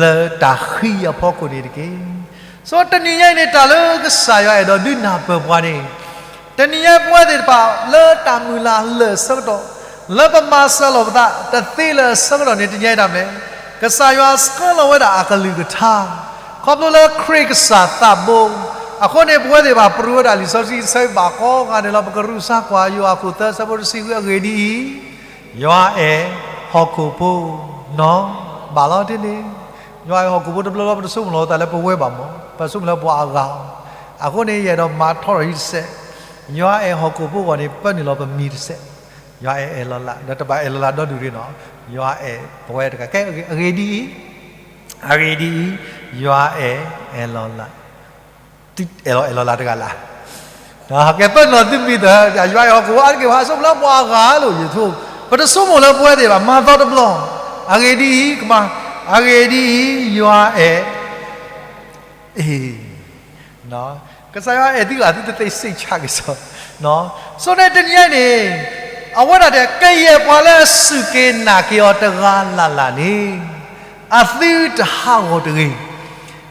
လၢတၢ်ဃံအဖီခိၣ်န့ၣ်တက့ၢ်. ဆိတနံၤညါအံၤန့ၣ် တၢ်လၢကစၢ်ယွၤအဲၣ်ဒိးဒုးနၢ်ပၢၢ်ပှၤန့ၣ်, တနံၤညါပဝဲသ့ၣ်တဖၣ် လၢတၢ်မုၢ်လၢ်လၢာ်အဆၢကတီၢ်, လၢပမၤစၢၤလီၤပသးတသ့လၢာ်အဆၢကတီၢ်န့ၣ် တနံၤညါအံၤတၢ်မနုၤလဲၣ်, ကစၢ်ယွၤဆှၢလီၤဝဲဒၣ်အကလုၢ်ကထါ, ခီဖျိလၢခရံာ်ကစၢ်သးဘိ, အဃိန့ၣ် ပဝဲသ့ၣ်တဖၣ်ပရူးဝဲဒၣ်လံာ်စီဆှံအဆၢဘၣ်ကိးဂၤန့ၣ်လီၤ. ပကရူးစါကွၢ်ယိၤဟၣ်ခိၣ်သၢဆၢဖိတဆံဃု အဂ့ၢ်ဒ်အံၤ, ယွၤအဲၣ်ဟီၣ်ခိၣ်ဖိနီၢ်, ဘၣ်လီၤတ့ၢ်န့ၣ်, ယွၤအဲၣ်ဟီၣ်ခိၣ်ဖိတဘျီဘျီ ပတဆိကမိၣ်လီၤသးလၢပဝဲဘၣ်မး, ပဆိကမိၣ်လၢပှၤအဂၤ, အဃိန့ၣ် ယအဲၣ်ဒိးမၤထီထီၣ်အံၤတစဲး, ယွၤအဲၣ်ဟီၣ်ခိၣ်ဖိအဂီၢ်န့ၣ် ပၢနုာ်လီၤပမံၤတစဲး, ယွၤအဲၣ်အဲၣ်လီၤလး, ဒီးတဘၣ်အဲၣ်လီၤလးဒီဒူၣ်ရ့ၣ်နီၢ်, ယွၤအဲၣ်ပဝဲတဂၤ, ကဲအဂ့ၢ်ဒ်အံၤ, အဂ့ၢ်ဒ်အံၤ, ယွၤအဲၣ်အဲၣ်လီၤလး, သုအဲၣ်လီၤအဲၣ်လီၤလးတဂၤလၢ်, ကဲပၢနုာ်လီၤသုမံၤသၢ, ယွၤအဲၣ်ဟီၣ်ခိၣ်ဖိအါတက့ၢ်ဘၣ်, ဆိကမိၣ်လၢပှၤအဂၤလိာ်ယဆိ, ပတဆိကမိၣ်လၢပဝဲသ့ၣ်ဘၣ်, မၤသီတဘျီ, အဂ့ၢ်ဒ်အံၤ, ကမၤ, အဂ့ၢ်ဒ်အံၤ, ယွၤအဲၣ် အ့ၣ်, ကစၢ်ယွၤအဲၣ်သုဂၤ သုတသ့စံးဆါကစီၣ်, ဆိန့ၣ်တနံၤအံၤန့ၣ်, အဝဲဒၣ်တဲ ကယဲၢ်ပှၤလၢအစူၢ်က့ၤနာ်က့ၤအီၤတဂၤလၢ်လၢ်န့ၣ်, အသုတဟးဂီၤတဂ့ၤ,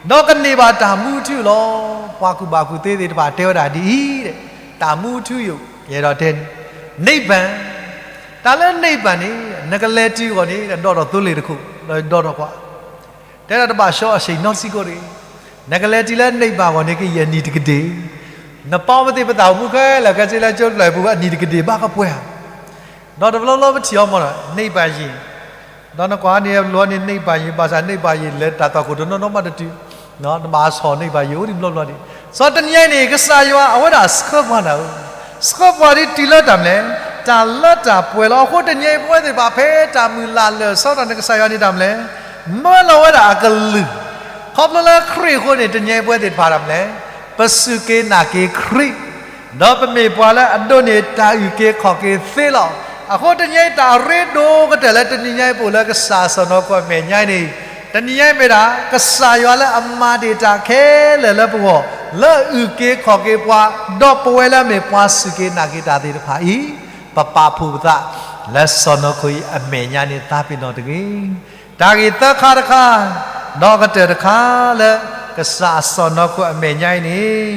ဒီးကန့ၢ်ဘၣ်တၢ်မူထူယိာ်လီၤ. ပှၤကူၣ်ဘၣ်ကူၣ်သ့သ့ၣ်တဖၣ်တဲဝဲဒၣ်ဒ်အံၤ, တၢ်မူထူယိာ်, ယအဲၣ်ဒိးတဲန့ၣ်, နိဗ္ဗာန်, တၢ်လၢနိဗ္ဗာန်န့ၣ် နကလဲၤတုၤအဂီၢ်န့ၣ် ဒီးထီၣ်သိလ့ၣ်တခိၣ်, ဒီးဒီးထီၣ်ကွၢ် တဲဒၣ်တဘၣ်ဆှီအဆ့ၣ်နီတစဲးကိးတဂ့ၤ, နကလဲၤတုၤလၢနိဗ္ဗာန်အဂီၢ်န့ၣ် ကယဲၢ်နံၣ်တကဒ့ၣ်, နပာ်ပသ့ၣ်ပသးအိၣ်မူခဲလၢာ်ခဲဆ့လၢကၠိတဖျၢၣ်အပူၤ အနံၣ်တကဒ့ၣ်ဘၣ်ကပှဲၤဧါ, ဒီးတဘျီဘျီပထံၣ်အီၤမ့ၢ်နီၤ နိဗ္ဗာန်ယံၤ, ဒီးနကွၢ်န့ၣ် ဘျီန့ၣ် နိဗ္ဗာန်ယံၤ ဘၣ်ဆၣ် နိဗ္ဗာန်ယံၤ လဲၤတၢ်သွၣ်ခိၣ်တနီၤနီၤမးတတုၤ, နဘၣ်ဆီၣ် နိဗ္ဗာန်ယံၤ အိၣ်ဒံးဘျီဘျီဒံး, စီၤတနံၤညါအံၤန့ၣ် ကစၢ်ယွၤအဝဲဒၣ်ဆှၢပှၤနၤဧၢ, ဆှၢပှၤဒ်တုၤလၢတၢ်မနုၤလဲၣ်, တၢ်လၢတၢ်ပှဲၤလီၤ. အဃိတနံၤအံၤပဝဲသ့ၣ်တဖၣ် ဖဲတၢ်မုၢ်လၢ်လၢာ်အဆၢကတီၢ်န့ၣ် ကစၢ်ယွၤန့ၣ်တၢ်မနုၤလဲၣ်, မၢလီၤဝဲဒၣ်အကလုၢ်, ခီဖျိလၢခရံာ်အဃိန့ၣ် တနံၤအံၤပဝဲသ့ၣ်တဖၣ်တၢ်မနုၤလဲၣ်, ပစူၢ်က့ၤနာ်က့ၤခရံာ် ဒီးပမ့ၢ်ပှၤလၢအဒိးန့ၢ်တၢ်အုၣ်က့ၤခီၣ်က့ၤသ့လီၤ. အဃိတနံၤအံၤတၢ်အရ့ဒိၣ်ကတၢၢ်လၢတနံၤညါအံၤပအိၣ်လၢကစၢ်အစီၢ်နီၤကွဲးမဲာ်ညါအံၤန့ၣ်, တနံၤညါအံၤမ့ၢ်ဒၣ် ကစၢ်ယွၤလၢအမၤတ့ၢ်တၢ်ခဲလၢာ်လၢပဂီၢ်, လၢအုၣ်က့ၤခီၣ်က့ၤပှၤ, ဒီးပဝဲလၢအမ့ၢ်ပှၤစူၢ်က့ၤနာ်က့ၤတၢ်သ့ၣ်တဖၣ်အံၤ, ပပာ်ဖှိၣ်ပသး လၢစီၢ်နီၤခိၣ်အံၤအမဲာ်ညါန့ၣ် သးပ့ၤနီၣ်တဂ့ၤ. တၢ်ဂ့ၢ်သၢခါတခါ, ဒီးကတၢၢ်တခါလၢ ကစၢ်အစီၢ်နီၤခိၣ်အမဲာ်ညါအံၤန့ၣ်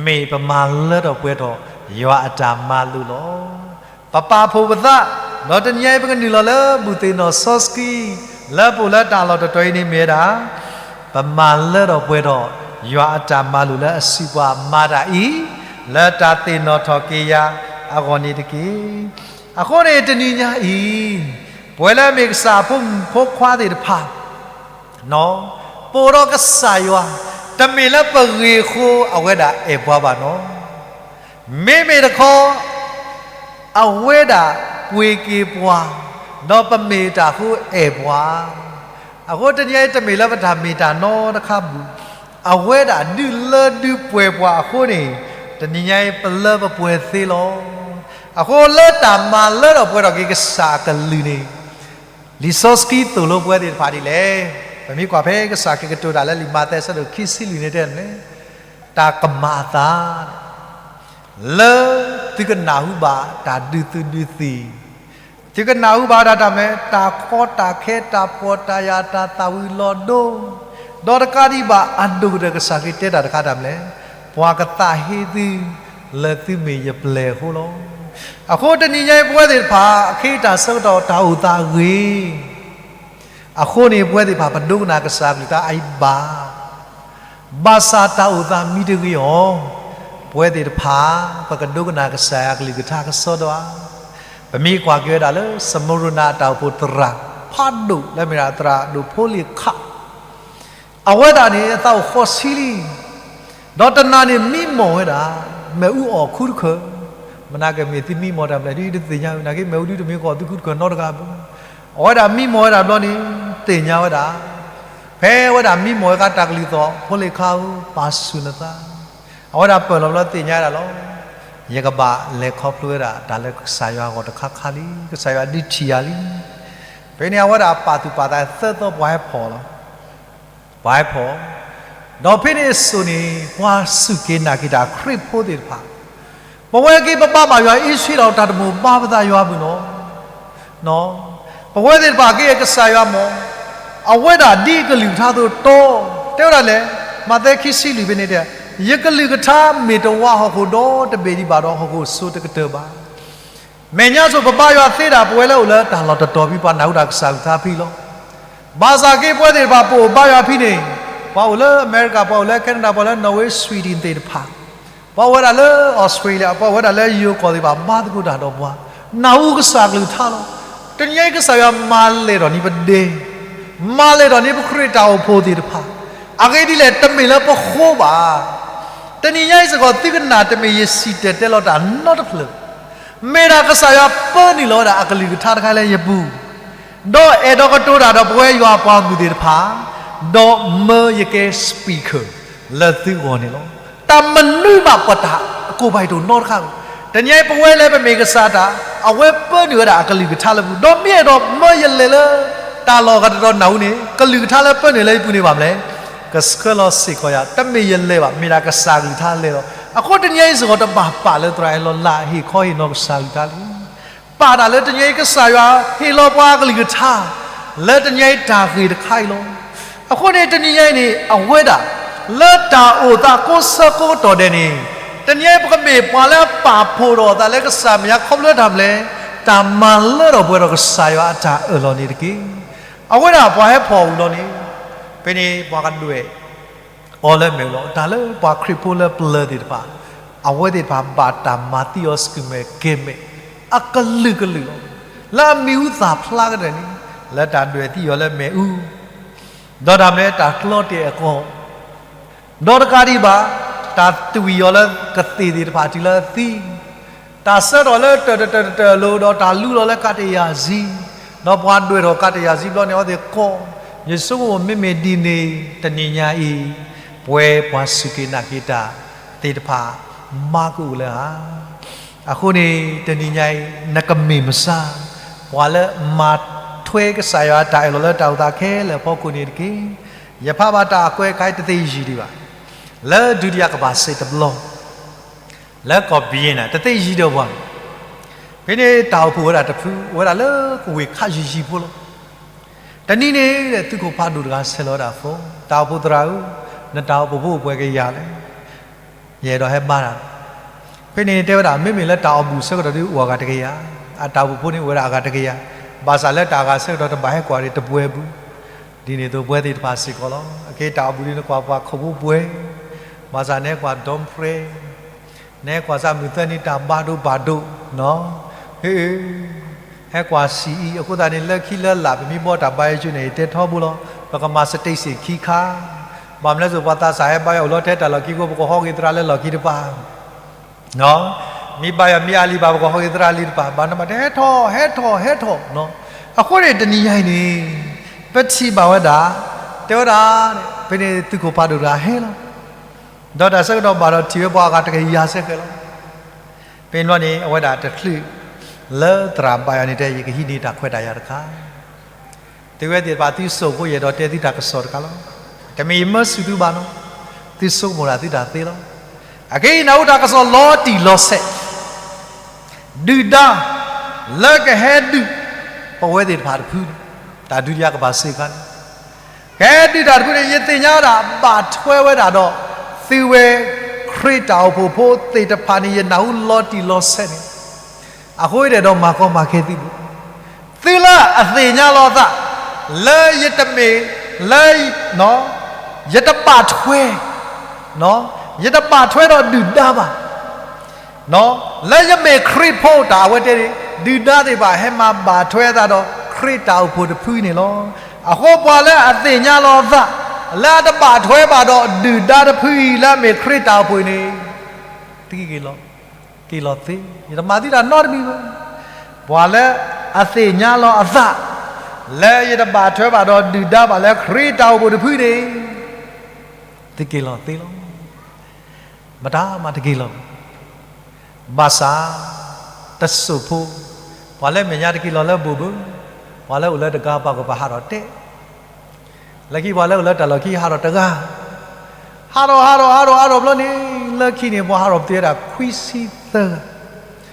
မ့ၢ်ပမၤလၢထီၣ်ပှဲၤထီၣ် ယွၤအတၢ်မၤလိာ်လီၤ. ပပာ်ဖှိၣ်ပသး, ဒီးတနံၤညါအံၤပကနုာ်လီၤလၢဘူၣ်သ့ၣ်နီၣ်စီဆှံ လၢပအိၣ်လၢတၢ်လီၢ်တတီၤအံၤန့ၣ်မ့ၢ်ဝဲဒၣ် ပမၤလၢထီၣ်ပှဲၤထီၣ် ယွၤအတၢ်မၤလိာ်လၢအစုပှၤမၤတၢ်အံၤ လၢတၢ်သ့ၣ်နီၣ်ထီၣ်က့ၤယၤအဂီၢ်န့ၣ်တက့ၢ်. အဃိန့ၣ်တနံၤညါအံၤ ပဝဲလၢအမ့ၢ်ကစၢ်အဖိမုၣ်ဖိခွါသ့ၣ်တဖၣ် ပအိၣ်ဒီးကစၢ်ယွၤ, တမ့ၢ်လၢပဂ့ၤအဃိအဝဲဒၣ်အဲၣ်ပှၤဘၣ်နီၤ. မ့မ့ၢ်တခီ အဝဲဒၣ်ပှ့ၤက့ၤပှၤ, ဒီးပမ့ၢ်တၢ်ဃိအဲၣ်ပှၤ, အဃိတနံၤညါအံၤတမ့ၢ်လၢပတၢ်မ့ၢ်တၢ်နီတခါပူၤ, အဝဲဒၣ်ဒုးလၢဒုးပှဲၤပှၤအဃိန့ၣ်, တနံၤညါအံၤပလၢပပှဲၤသ့လီၤ. အဃိလၢတၢ်မၤလၢထီၣ်ပှဲၤထီၣ်က့ၤကစၢ်အကလုၢ်န့ၣ် လံာ်စီဆှံသိၣ်လိပဝဲသ့ၣ်တဖၣ်ဒ်လဲၣ်. ပမ့ၢ်ကွၢ်ဖဲကစၢ်ခရံာ်ကတိၤတၢ်လၢလံာ်မးသဲအဆၢဒိၣ်ခံဆံလွံၢ်န့ၣ်တဲလဲၣ်, တၢ်ကမၤအသး လၢသုကနၢ်ဟူဘၣ်တၢ်ဒုးသုးဒုးသံၣ်, သုကနၢ်ဟူဘၣ်ဒၣ်တၢ်မနုၤလဲၣ်, တၢ်ကီတၢ်ခဲ တၢ်ဖှီၣ်တၢ်ယာ် တၢ်သၣ်ဝံၤလီၤဒိ, ဒီးတကးဒံးဘၣ်အဒိၣ်ကတၢၢ်ကစၢ်ခရံာ်တဲတၢ်တခါတၢ်မနုၤလဲၣ်, ပှၤကသးဟ့သု လၢသုမ့ၢ်ယပျဲၢ်အဃိလီၤ. အဃိတနံၤညါအံၤပဝဲသ့ၣ်တဖၣ် အခ့အတၢ်ဆၢကတီၢ်တၢ်အိၣ်သးဂ့ၤ အဃိန့ၣ် ပဝဲသ့ၣ်တဖၣ်ပဒိကနၣ်ကစၢ်အကလုၢ်ကထါအံၤဘၣ်. ဘၣ်ဆၣ်တၢ်အိၣ်သးမံတဂ့ၤအီၤ, ပဝဲသ့ၣ်တဖၣ် ပကဒိကနၣ်ကစၢ်ယွၤအကလုၢ်ကထါကစီဒီဧါ. ပမ့ၢ်ကွၢ်က့ၤဝဲဒၣ်လၢ စမူရနၤအတၢ်အိၣ်ဖှိၣ်သရၣ်ဖးဒိၣ် လၢမ့ၢ်ဒၣ်သရၣ်ဒိၣ်ဖိလ့ၣ်ခး အဝဲဒၣ်န့ၣ် အသးအိၣ်ဃီဆံလံ, ဒီးတနၤန့ၣ်မံမီၢ်ဝဲဒၣ် မ့ၣ်အူအီၣ်ခူတခၢၣ်, မနၤကမ့ၢ်သုမံမီၢ်တၢ်မနုၤလဲၣ် ဒ်တသ့ၣ်ညါဝဲ နာ်က့မ့ၣ်အူဒ်တမ့ၢ်ကအီၣ်သုခူတခၢၣ်နီတဂၤဘၣ်. အဝဲဒၣ်မံမီၢ်ဝဲဒၣ်ဘျီန့ၣ် သ့ၣ်ညါဝဲဒၣ်, ဖဲအဝဲဒၣ်မံမီၢ်ဝဲအခါတၢ်ကလုၢ်သီၣ် ဖိလ့ၣ်ခါဧၢ ပာ်ဆူၣ်နသး, အဝဲဒၣ်ပၢၢ်လီၤဘျီသ့ၣ်ညါဝဲဒၣ်လီၤ. ယကဘၣ်လဲၤခီဖျိဝဲဒၣ်တၢ်လၢကစၢ်ယွၤအဂီၢ်တခါခါလံ, ကစၢ်ယွၤဒုးထံၣ်ယၤလံ. ဖဲန့ၣ်အဝဲဒၣ်ပာ်သူၣ်ပာ်သးသၢသီ ပှၤဟဲဖီၣ်လီၤ. ပှၤဟဲဖီၣ်, ဒီးဖဲန့ၣ်အစိၤန့ၣ် ပှၤစူၢ်က့ၤနာ်က့ၤတၢ်ခရံာ်ဖိသ့ၣ်တဖၣ်, ပဝဲက့ၤပဘါဘၣ်ယွၤအံးဆှံဒီး တၢ်တမိၣ်ဘါပသးယွၤမုၢ်နီၤ, ပဝဲသ့ၣ်တဖၣ်က့ၤကစၢ်ယွၤမၢ်, အဝဲဒၣ်ဒ်အကလုၢ်ကထါအသိးတီ, တဲဝဲဒၣ်လဲၣ်, မးသဲခံဆံလွံၢ်ဖဲန့ၣ်တဲ, ယကလုၢ်ကထါမ့ၢ်တဝါဟီၣ်ခိၣ်ဒီတဘ့ၣ်ဒံးဘၣ်ဒီး ဟီၣ်ခိၣ်စိတကတၢၢ်ဘၣ်. မဲာ်ညါစိၤပဘါယွၤသ့ဒၣ် ပဝဲလၢအိၣ်လၢတၢ်လီၢ်တတီၤဖဲ ပှၤနၢ်ဟူတၢ်ကစၢ်အကလုၢ်ကထါဖဲအံၤလီၤ. ဘၣ်ဆၣ်က့ၤပဝဲသ့ၣ်တဖၣ် ပအိၣ်ဘါယွၤဖဲန့ၣ်, ပှၤအိၣ်လၢအမဲရကၤ, ပှၤအိၣ်လၢ Canada, ပှၤလၢ Norway, Sweden သ့ၣ်တဖၣ်, ပှၤအိၣ်ဝဲဒၣ်လၢ Australia, ပှၤအိၣ်ဝဲဒၣ်လၢယိၤကီၢ်သ့ၣ်တဖၣ် ဘါသကိးတၢ်ဒီးပှၤ, နၢ်ဟူကစၢ်အကလုၢ်ကထါလီၤ. တနံၤညါအံၤကစၢ်ယွၤမၤလဲၢ်ထီၣ်န့ၢ်ပဒဲ, မၤလဲၢ်ထီၣ်န့ၢ်ပခရံာ်တၢ်အိၣ်ဖှိၣ်သ့ၣ်တဖၣ်, အဂ့ၢ်ဒ်လဲၣ် တမ့ၢ်လၢပဃိဘၣ်. တနံၤညါအံၤစ့ၢ်ကီး သုကနၣ်တမ့ၢ်ယစံၣ်တဲၤတဲလီၤတၢ်နီတဖျၢၣ်, မ့ၢ်ဒၣ်ကစၢ်ယွၤပၢနုာ်လီၤဝဲဒၣ်အကလုၢ်ကထါတခါလၢယပူၤ, ဒီးအဲၣ်ဒိးကတိၤတၢ်ဒီးပဝဲယွၤအပှၤဂီၢ်မုၢ်သ့ၣ်တဖၣ်, ဒီးမၢယကဲ speaker လၢသုဂီၢ်န့ၣ်လီၤ. တၢ်မနုၤဘၣ်ပှၤတၢ်ကိးပှၤအံၤတအိၣ်နီတခါဘၣ်. တနံၤညါအံၤပဝဲလၢပမ့ၢ်ကစၢ်တၢ်, အဝဲပၢနုာ်ဝဲဒၣ်အကလုၢ်ကထါလၢပူၤ, ဒီးမ့ၢ်အဲၣ်ဒိးမၢယလဲၤလၢ တၢ်လီၢ်ဂၤတတီၤနၢ်ဟူန့ၣ် ကလုၢ်ကထါလၢပၢနုာ်လၢယပူၤန့ၣ်ဘၣ်မနုၤလဲၣ်, ကဆှၢလီၤစ့ၢ်ကီးယၤ, တမ့ၢ်ယလဲၤဘၣ်, မ့ၢ်ဒၣ်ကစၢ်ကလုၢ်ကထါလဲၤလီၤ. အဃိတနံၤညါအံၤစ့ၢ်ကီး တဘၣ်ပာ်လၢသရၣ်ဟဲလီၤလၢဟ့ၣ်ခီဟ့ၣ်နီၤကစၢ်ကလုၢ်ကထါလံ. ပာ်တၢ်လၢတနံၤညါအံၤ ကစၢ်ယွၤဟ့ၣ်လီၤပှၤအကလုၢ်ကထါ လၢတနံၤညါအံၤတၢ်ဂ့ၢ်တခါအံၤလီၤ. အဃိန့ၣ် တနံၤညါအံၤန့ၣ် အဝဲဒၣ် လၢတၢ်အိၣ်သးကိးဆၢကိးကတီၢ်ဒဲးန့ၣ်, တနံၤညါအံၤပကမ့ၢ်ပှၤလၢပာ်ဖှိၣ်ထီၣ်အသးလၢကစၢ်မဲာ်ညါခီဖျိတၢ်မနုၤလဲၣ်, တၢ်မၤလၢထီၣ်ပှဲၤဒီးကစၢ်ယွၤအတၢ်အၢၣ်လီၤန့ၣ်တက့ၢ်. အဝဲဒၣ်ပှၤဟဲဖီၣ်ဝံၤလီၤန့ၣ်, ဖဲန့ၣ်ပှၤကဒွဲၣ် အီၤလၢမ့ၣ်အူလီၤ. တၢ်လၢပှၤခရံာ်ဖိလၢပျၢၤသ့ၣ်တဖၣ်, အဝဲသ့ၣ်တဖၣ်ဘၣ်တၢ်မၤသံအီၤစူၢ်မဲာ်ကဲၤမဲာ် အကလုာ်ကလုာ်လီၤ. လၢအမံၤဟူသၣ်ဖျါကတၢၢ်န့ၣ်, လၢတၢ်ဒွဲၣ်သံအီၤလၢမ့ၣ်အူ, ဒီးတၢ်မနုၤလဲၣ် တၢ်ကျီတဲာ်အကီၢ် ဒီးတကးဒံးဘၣ်, တၢ်သွံၣ်အီၤလၢကသ့ၣ်သ့ၣ်တဖၣ်တုၤလၢအသံ, တၢ်ဆၢထီၣ်လၢတၢၢ်တတၢၢ်တတၢၢ်အလိၤ ဒီးတၢ်လူလီၤလၢကးတယၢ်စံ, ဒီးပှၤဒွဲၣ်ထီၣ်ကးတယၢ်စံဘျီန့ၣ် အဝဲသ့ၣ်ကိး, ယဆိကမိၣ်မ့မ့ၢ်ဒ်န့ၣ် တနံၤညါအံၤ ပဝဲပှၤစူၢ်က့ၤနာ်က့ၤတၢ်သ့ၣ်တဖၣ် မၤကအိၣ်လၢဧါ. အဃိန့ၣ် တနံၤညါအံၤ နကမ့ၢ်မဆါ ပှၤလၢမၤ ထွဲကစၢ်ယွၤအတၢ်အၢၣ်လီၤလၢတၢ်အိၣ်သးခဲလၢာ်အဖီခိၣ်န့ၣ်တက့ၢ်. ယဖးဘၣ်တၢ်အကွဲးခါအံၤတသ့ယံာ်ဒံးဘၣ်. လၢဒုတိယကမ္ဘာစစ်တဘျီ လၢကီၢ်ဘံယ့နၤ တသ့ယံာ်ဒီးပှၤ ဖဲန့ၣ်တၢ်အိၣ်ဖှိၣ်ဝဲဒၣ်တဖု အိၣ်ဝဲဒၣ်လၢကဝ့ၢ်ခးယံာ်ယံာ်ဖိလီၤ. တနံၤန့ၣ် သုးခိၣ်ဖးဒိၣ်တဂၤဆဲးလီၤဝဲဒၣ်အသီ, တၢ်အိၣ်ဖှိၣ်သရၣ်ဧၢ, နတၢ်အိၣ်ဖှိၣ်ဖိအိၣ်ပှဲၤကယၤလဲၣ်. ယအဲၣ်ဒိးဟဲဘါတၢ်. ဖဲန့ၣ်တဲဝဲဒၣ် မ့မ့ၢ်လၢတၢ်အီၣ်ဘူၣ်ဆၢကတီၢ်ဒီးအိၣ်အဂၤတကယၤ, အတၢ်အိၣ်ဖှိၣ်ဖိန့ၣ်အိၣ်ဝဲဒၣ်အဂၤတကယၤ, ဘၣ်ဆၣ်လၢတၢ်အဂၤဆၢကတီၢ်တဘၣ်ဟဲကွၢ်န့ၣ်တပှဲၤဘူး. ဒ်န့ၣ်အသိးပဝဲသ့ၣ်တဖၣ်စ့ၢ်ကီးလီၤ. အကဲတၢ်အိၣ်ဘူၣ်န့ၣ်နကွၢ်ပှၤခိၣ်ဖိပှဲၤ, ဘၣ်ဆၣ်နဟဲကွၢ် don't pray, နဟဲကွၢ်စၢ်မုၢ်သၢနံၤတၢ်ဘါဒိဘၣ်ဒိ, ဟ့ၣ် ဟဲကွၢ်စံးအံၤ အဃိသတးန့ၣ် လၢခံလၢလာ် ပမ့ၢ်ဘီတၢ်ဘါယွၤဆူန့ၣ် ယတဲထီဘိလီၤ. ပကမၤ statistic ခံခါ, ဘၣ်မနုၤအဃိ ပှၤသးစၢ်ဟဲဘါယွၤအိၣ်လီၤထဲတၢ်လီၢ်ခံအဃိ ပကဟီဂ့ၤသရၣ်လၢလီၢ်ခံတပၤ, မ့ၢ်ဘါယွၤမ့ၢ်အါလံဘၣ် ပကဟီဂ့ၤသရၣ်လံတပၤ, ဘၣ်နဘၣ်တဟဲထီၣ် ဟဲထီၣ် ဟဲထီၣ်. အဃိန့ၣ် တနံၤညါအံၤန့ၣ် ပထံၣ်ဘၣ်ဝဲဒၣ်, တဲဝဲဒၣ်, ဖဲန့ၣ်သုးခိၣ်ဖးဒိၣ်တဂၤဟဲလီၤ ဒီးတၢ်ဆၢကတီၢ်ဘၣ်ဒီးထံၣ်ဝဲပှၤအဂၤတကယၤစဲဃဲးလီၤ. ဖဲန့ၣ်န့ၣ် အဝဲဒၣ်တချုးလၢသရၣ်ဘါယွၤန့ၣ်တဲ ယကဟံးန့ၢ်တၢ်ခွဲးတၢ်ယာ်တခါ, သုဝဲသ့ၣ်တဖၣ်သုစိာ်ဖိ ယအဲၣ်ဒိးတဲသုတၢ်ကစီၣ်တခါလီၤ. တမ့ၢ်ယမၢဆူၣ်သုဘၣ်နီၤ, သုဆိကမိၣ်ဒၣ်သုတၢ်သ့လီၤ. အခဲအံၤနၢ်ဟူတၢ်ကစီၣ်လီၤတံၢ်လီၤဆဲး ဒုၣ်ဒါ လၢကဟဲဒုး ပဝဲသ့ၣ်တဖၣ်တဖုန့ၣ်, တၢ်ဒုတိယကမ္ဘာစစ်အခါန့ၣ်, ကဟဲဒုးတၢ်တဖုန့ၣ် ယသ့ၣ်ညါဝဲဒၣ် ဘၣ်ထွဲဝဲဒၣ်ဒီး သုဝဲခရံာ်တၢ်အိၣ်ဖှိၣ်ဖိသ့ၣ်တဖၣ်န့ၣ် ယနၢ်ဟူလီၤတံၢ်လီၤဆဲးန့ၣ်, အဃိယအဲၣ်ဒိးမၤကီမၤခဲသုဘၣ်. သုလၢအသ့ၣ်ညါလီၤအသး လၢယတမ့ၢ်, လၢ ယတဘၣ်ထွဲ, ယတဘၣ်ထွဲဒီးဒုၣ်ဒါဘၣ် လၢယမ့ၢ်ခရံာ်ဖိတၢ်အဝဲတဲန့ၣ် ဒုၣ်ဒါသ့ၣ်တဖၣ် ဟဲမၤဘၣ်ထွဲအသးဒီးခရံာ်တၢ်အိၣ်ဖှိၣ်တဖုအံၤန့ၣ်လီၤ. အဃိပှၤလၢအသ့ၣ်ညါလီၤအသး လၢအတဘၣ်ထွဲဘၣ်ဒီးဒုၣ်ဒါတဖုအံၤ လၢအမ့ၢ်ခရံာ်တၢ်အိၣ်ဖှိၣ်အံၤန့ၣ် သုက့ၤလီၤ, က့ၤလီၤသ့, ယတမၤသုတၢ်နီတမံၤဘၣ်. ပှၤလၢအသ့ၣ်ညါလီၤအသး လၢယတဘၣ်ထွဲဘၣ်ဒီးဒုၣ်ဒါဘၣ်လၢခရံာ်တၢ်အိၣ်ဖှိၣ်တဖုန့ၣ် သုက့ၤလီၤသ့လီၤ. မတၤမၤတက့ၤလီၤ. ဘၣ်ဆၣ် တစိၢ်ဖိ, ပှၤလၢမဲာ်ညါတက့ၤလီၤလၢဘိၣ်ဘၣ်, ပှၤလၢအိၣ်လၢတဂၤပှၤကပၤဟးထီၣ်တဲ, လၢခံပှၤလၢအိၣ်လၢတၢ်လီၢ်ခံဟးထီၣ်တဂၤ, ဟးထီၣ် ဟးထီၣ် ဟးထီၣ် ဟးထီၣ်ဘျီန့ၣ် လၢခံန့ၣ်ပှၤဟးထီၣ်ပသံဝဲဒၣ်ခွံဆံသၢ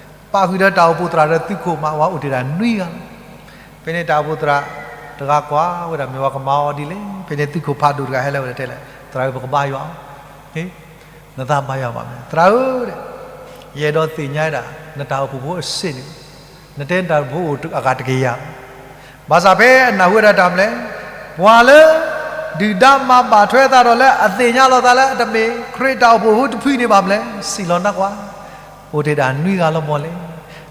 ဂၤ, ပာ်ဃုာ်ဒီးတၢ်အိၣ်ဖှိၣ်သရၣ်ဒီးသုးခိၣ်မး ပှၤအိၣ်တ့ၢ်ဒၣ်နွံဂၤလီၤ. ဖဲန့ၣ်တၢ်အိၣ်ဖှိၣ်သရၣ်တဂၤကွၢ်ဝဲဒၣ်မ့ၢ်ပှၤကမၤအီၤဒ်လဲၣ်, ဖဲန့ၣ်သုးခိၣ်ဖးဒိၣ်တဂၤဟဲလၢဝဲဒၣ်တဲလဲၣ်, သရၣ်ဧၢ ပကဘါယွၤအီၤ, နသးဘါယွၤဘၣ်မ့ၢ် သရၣ်ဧၢ, ယအဲၣ်ဒိးသ့ၣ်ညါဒၣ် နတၢ်အိၣ်ဖှိၣ်ဖိအစ့ၢ်န့ၣ်, နတဲနတၢ်အိၣ်ဖှိၣ်ဖိအိၣ်အဂၤတကယၤ ဘၣ်ဆၣ်ဖဲအနၢ်ဟူဝဲဒၣ်တၢ်မနုၤလဲၣ်, ပှၤလၢ ဒုၣ်ဒါမၤဘၣ်ထွဲအသးဒီးလၢအသ့ၣ်ညါလီၤသးလၢအတမ့ၢ်ခရံာ်တၢ်အိၣ်ဖှိၣ်ဖိတဖုန့ၣ်ဘၣ်မနုၤလဲၣ်, စံးလီၤနကွၢ်, အိၣ်တ့ၢ်ဒၣ်နွံဂၤလီၤမီၢ်လဲၣ်.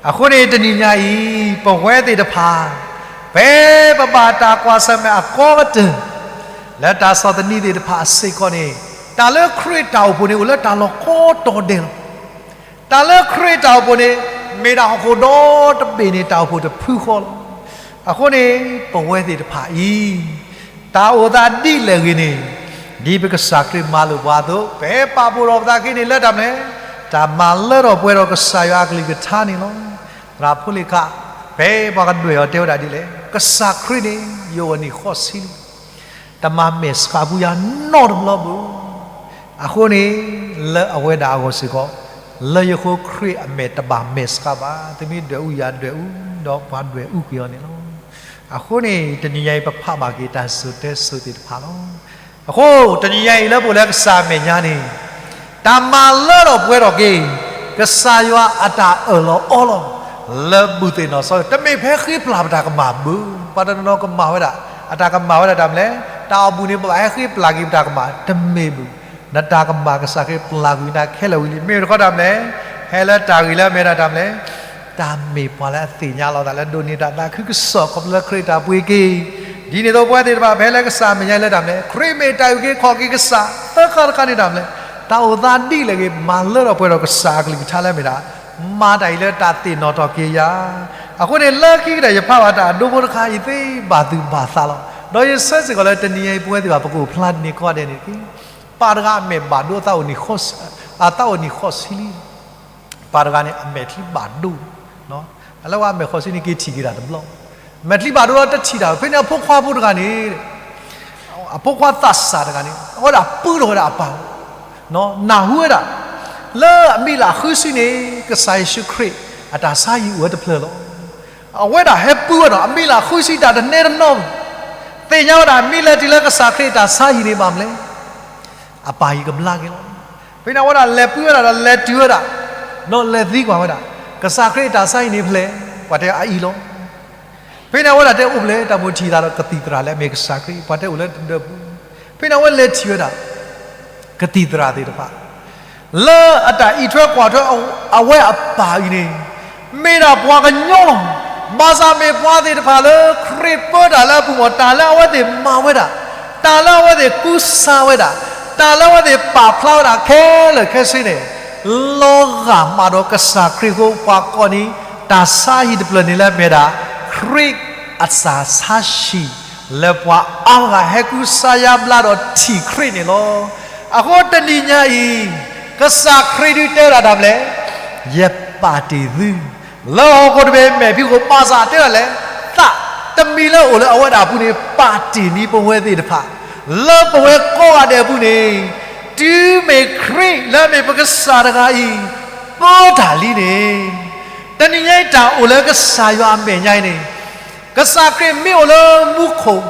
အဃိန့ၣ်တနံၤညါအံၤ ပဝဲသ့ၣ်တဖၣ် ဖဲပဘၣ်တၢ်ကွၢ်ဆၢၣ်မဲာ်အကီကတၢၢ် လၢတၢ်ဆီၣ်သနံးသ့ၣ်တဖၣ်အစ့ၢ်ကီးန့ၣ်, တၢ်လၢခရံာ်တၢ်အိၣ်ဖှိၣ်န့ၣ် အိၣ်လၢတၢ်လီၢ်ကိးတီၤဒဲးလီၤ. တၢ်လၢခရံာ်တၢ်အိၣ်ဖှိၣ်န့ၣ် မ့ၢ်ဒၣ်ဟီၣ်ခိၣ်ဒီတဘ့ၣ်န့ၣ် တၢ်အိၣ်ဖှိၣ်တဖုဃီလီၤ. အဃိန့ၣ် ပဝဲသ့ၣ်တဖၣ်အံၤ တၢ်အိၣ်သးဒ်လဲၣ်ဂ့ၤန့ၣ်, ဒ်ပကစၢ်ခရံာ်မၤလိာ်ပှၤအသိး ပဟဲပာ်ဖှိၣ်ထီၣ်ပသးခဲအံၤန့ၣ်လၢတၢ်မနုၤလဲၣ်, တၢ်မၤလၢထီၣ်ပှဲၤထီၣ်ကစၢ်ယွၤအကလုၢ်ကထါန့ၣ်လီၤ. သရၣ်ဖိလ့ၣ်ခၣ် ဖဲပှၤကဒွဲၣ်အီၤတဲဝဲဒၣ်ဒ်လဲၣ်, ကစၢ်ခရံာ်န့ၣ် ယအိၣ်အနံၣ်ဃိးဆံလံ တမၤမဲာ်ဆှးပူၤယၤနီတဘျီဘၣ်. အဃိန့ၣ် လၢအဝဲဒၣ်အဂီၢ်စ့ၢ်ကီး လၢယဃိခရံာ်အမဲာ်တဘၣ်မဲာ်ဆှးဘၣ်, သုမ့ၢ်ဒွဲၣ်အူယၤဒွဲၣ်အူ, ဒီးပှၤဒွဲၣ်အူကွံာ်အီၤန့ၣ်လီၤ. အဃိန့ၣ် တနံၤညါအံၤပဖးဘၣ်က့ၤတၢ်စိၤတဲစိၤသ့ၣ်တဖၣ်လီၤ. အဃိ တနံၤညါအံၤလၢပအိၣ်လၢကစၢ်အမဲာ်ညါန့ၣ် တၢ်မၤလၢထီၣ်ပှဲၤထီၣ်က့ၤ ကစၢ်ယွၤအတၢ်အၢၣ်လီၤအီလီၤ လၢဘူၣ်သ့ၣ်နီၣ်စီၤ, တမ့ၢ်ဖဲဃ့ပျၢ်ပတၢ်ကမၣ်ဘၣ်. ပှၤတနီၤနီၤကမၣ်ဝဲဒၣ်, အတၢ်ကမၣ်ဝဲဒၣ်တၢ်မနုၤလဲၣ်, တၢ်အိၣ်ဘူၣ်န့ၣ် ပဘၣ်ဟဲဃ့ပျၢ်က့ၤပတၢ်ကမၣ်, တမ့ၢ်ဘၣ်. နတၢ်ကမၣ်ကစၢ်ခရံာ်ပျၢ်ကွံာ်နၤခဲလၢာ်ဝံၤလံ. မ့ၢ်တခီတၢ်မနုၤလဲၣ်, ဟဲလၢတၢ်ဂ့ၢ်လၢအမ့ၢ်ဒၣ်တၢ်မနုၤလဲၣ်, တၢ်မ့ၢ်ပှၤလၢအသ့ၣ်ညါလီၤသးလၢဒိးန့ၢ်တၢ်သးခုကစီၣ် ခီဖျိလၢခရံာ်တၢ်ပှ့ၤက့ၤ ဒ်န့ၣ်အသိးပဝဲသ့ၣ်တဖၣ် ဖဲလၢကစၢ်အမဲာ်ညါလၢတၢ်မနုၤလဲၣ်, ခရံာ်မ့ၢ်တၢ်အုၣ်က့ၤခီၣ်က့ၤကစၢ် သၢခါတခါန့ၣ်တၢ်မနုၤလဲၣ်, တၢ်အိၣ်သးဒ်လဲၣ်ဂ့ၤ မၤလၢထီၣ်ပှဲၤထီၣ်ကစၢ်အကလုၢ်ကထါလၢအမ့ၢ်ဒၣ်, မၤတၢ်အံၤလၢတၢ်သ့ၣ်နီၣ်ထီၣ်က့ၤယၤ. အဃိန့ၣ် လၢခံကတၢၢ်ယဖးဘၣ်တၢ်အဒိဖိတခါအံၤသ့ဘၣ်သူၣ်ဘၣ်သးလီၤ. ဒီးယဆၢစ့ၢ်ကီးလၢတနံၤညါအံၤ ပဝဲသ့ၣ်တဖၣ် ပကအိၣ်ဖျါန့ၢ်ကိးဂၤဒဲးန့ၣ်တက့ၢ်. ပၢ်တဂၤအမဲာ်ဘၣ်ဒိ အသးအိၣ်နံၣ်ဃိးဆံလံ. ပၢ်တဂၤန့ၣ် အမဲာ်ချံဘၣ်ဒိ, အလၢဝဲအမဲာ်ဃိးဆံန့ၣ် က့ၤထံၣ်က့ၤတၢ်တဘျီ မဲာ်ချံဘၣ်ဒိဒီးတထံၣ်တၢ်, ဖဲန့ၣ်အဖိခွါဖိတဂၤန့ၣ်, အဖိခွါသးစၢ်တဂၤန့ၣ် အဝဲဒၣ်ပုၢ်ထီၣ်ဝဲဒၣ်အပၢ်, နၢ်ဟူဝဲဒၣ် လၢအမံၤလၢ်ဃုဆံန့ၣ် ကစၢ်ယ့ၣ်ၡူးခရံာ်အတၢ်ဆါဟံၣ်အိၣ်ဝဲတဖျၢၣ်လီၤ. အဝဲဒၣ်ဟဲပုၢ်ဝဲဒီး အမံၤလၢ်ဃုဆံတၢ်တနဲတနီၤ, သ့ၣ်ညါဝဲဒၣ်မ့ၢ်လဲၤတုၤလၢကစၢ်ခရံာ်အတၢ်ဆါဟံၣ်န့ၣ်ဘၣ်မနုၤလဲၣ်, အပၢ်အံၤကဘျါက့ၤလီၤ. ဖဲန့ၣ်အဝဲဒၣ်လဲၤပုၢ်ဝဲဒၣ်ဒီးလဲၤတုၤဝဲဒၣ်, ဒီးလဲၤသံကွၢ်ဝဲဒၣ်, ကစၢ်ခရံာ်အတၢ်ဆါဟံၣ်န့ၣ်ဖဲလဲၣ်, ပှၤတဲအအံၤလီၤ. ဖဲန့ၣ်အဝဲဒၣ်တဲအိၣ်ဖျဲၣ် တၢ်မိၣ်ထံၣ်သးဒီးကသံၣ်သရၣ်လၢအမ့ၢ်ကစၢ်ခရံာ် ပှၤတဲအိၣ်လၢတဒၢပူၤ, ဖဲန့ၣ်အဝဲလဲၤထံၣ်ဝဲဒၣ် ကသံၣ်သရၣ်သ့ၣ်တဖၣ် လၢအတၢ်အံးထွဲကွၢ်ထွဲအဝဲအပၢ်အံၤန့ၣ် မ့ၢ်ဒၣ်ပှၤကညီလီၤ. ဘၣ်ဆၣ်မ့ၢ်ပှၤသ့ၣ်တဖၣ်လၢခရံာ်ပၢတၢ်လၢအပူၤမီၢ် တၢ်လၢအဝဲသ့ၣ်မၤဝဲဒၣ်, တၢ်လၢအဝဲသ့ၣ်ကူစါဝဲဒၣ်, တၢ်လၢအဝဲသ့ၣ်ပာ်ဖျါဝဲဒၣ်ခဲလၢာ်ခဲဆ့န့ၣ် လီၤဂာ်မးဒီးကစၢ်ခရံာ်အဃိ ပှၤကိးန့ၣ် တၢ်ဆါဟံၣ်တဖျၢၣ်န့ၣ်လၢအမ့ၢ်ဒၣ် ခရံာ်အတၢ်ဆါဟံၣ် လၢပှၤအါဂၤဟဲကူစါယါဘျါဒီးထံၣ်ခရံာ်န့ၣ်လီၤ. အဃိတနံၤညါအံၤ ကစၢ်ခရံာ်ဒုးတဲဝဲဒၣ်တၢ်မနုၤလဲၣ်, ယပာ်တ့ၢ်သု လၢဟီၣ်ခိၣ်တဘ့ၣ်မဲာ်ဖံးခိၣ် ဘၣ်ဆၣ်တဲဒၣ်လဲၣ်, သးတမံၤလၢအိၣ်လၢအဝဲဒၣ်အပူၤန့ၣ် ပာ်တ့ၢ်န့ၢ်ပဝဲသ့ၣ်တဖၣ် လၢပဝဲကိးဂၤဒဲးအပူၤန့ၣ်, တုၤမ့ၢ်ခရံာ်လၢအမ့ၢ်ပကစၢ်တဂၤအံၤ ပၢတၢ်လံန့ၣ်, တနံၤညါအံၤတၢ်အိၣ်လၢကစၢ်ယွၤအမဲာ်ညါအံၤန့ၣ်, ကစၢ်ခရံာ်မ့ၢ်အိၣ်လၢမူခိၣ်,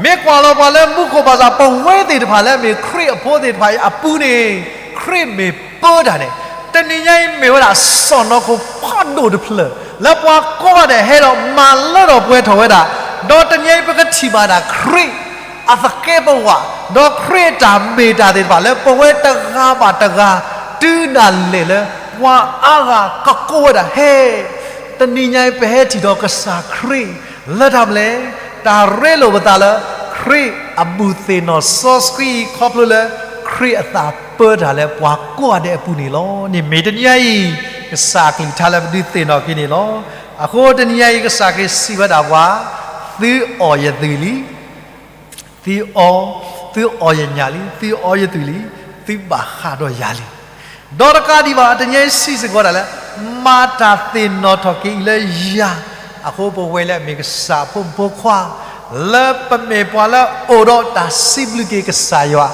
မ့ၢ်ကွၢ်လီၤပှၤလၢမူခိၣ်ဘၣ်ဆၣ် ပဝဲသ့ၣ်တဖၣ်လၢအမ့ၢ်ခရံာ်အဖိသ့ၣ်တဖၣ်အံၤအပူၤန့ၣ်, ခရံာ်မ့ၢ်ပၢတၢ်န့ၣ်, တနံၤညါအံၤမ့ၢ်ဝဲဒၣ်စီၢ်နီၤခိၣ်ဖးဒိၣ်တဖျၢၣ် လၢပှၤကိးဂၤဒဲးဟဲဒီးမၤလၢထီၣ်ပှဲၤထီၣ်ဝဲဒၣ်, ဒီးတနံၤညါအံၤပကထံၣ်ဘၣ်ဒၣ်ခရံာ် အသကဲးပဝး, ဒီးခရံာ်အတၢ်မ့ၢ်တၢ်သ့ၣ်တဖၣ်လၢပဝဲတဂၤဘၣ်တဂၤ, တုၤဒၣ်လဲာ်လၢ ပှၤအါဂၤကကိးဝဲဒၣ်ဟဲ, တနံၤညါအံၤ ပဟဲထံၣ်ဒီးကစၢ်ခရံာ်လၢတၢ်မနုၤလဲၣ်, တၢ်ရ့လိာ်ပသးလၢ ခရံာ်အဘူၣ်သ့ၣ်နီၣ်စီဆှံအံၤ ခီဖျိလၢ ခရံာ်အသးပၢတၢ်လၢပှၤကိးဂၤဒဲးအပူၤန့ၣ်လီၤ. န့ၣ်မ့ၢ်တနံၤညါအံၤ ကစၢ်အကလုၢ်ကထါလၢပဒုးသ့ၣ်နီၣ်က့ၤန့ၣ်လီၤ. အဃိတနံၤညါအံၤ ကစၢ်ခရံာ်စံးဝဲဒၣ်ပှၤ, သုအီၣ်ယသွံၣ်လံ သုအီ, သုအီယညၣ်လံ, သုအီယသွံၣ်လံ, သုဘၣ်ဃးဒီးယၤလံ. ဒီးတကးဒံးဘၣ် တနံၤညါအံၤစံးစ့ၢ်ကီးဒၣ်လၢ မၤတၢ်သ့ၣ်နီၣ်ထီၣ်က့ၤအံၤလၢယၤ, အဃိပဝဲလၢအမ့ၢ်ကစၢ်အဖိမုၣ်ဖိခွါ, လၢပမ့ၢ်ပှၤလၢအအိၣ်ဒီးတၢ်စံးဘျုးက့ၤကစၢ်ယွၤ,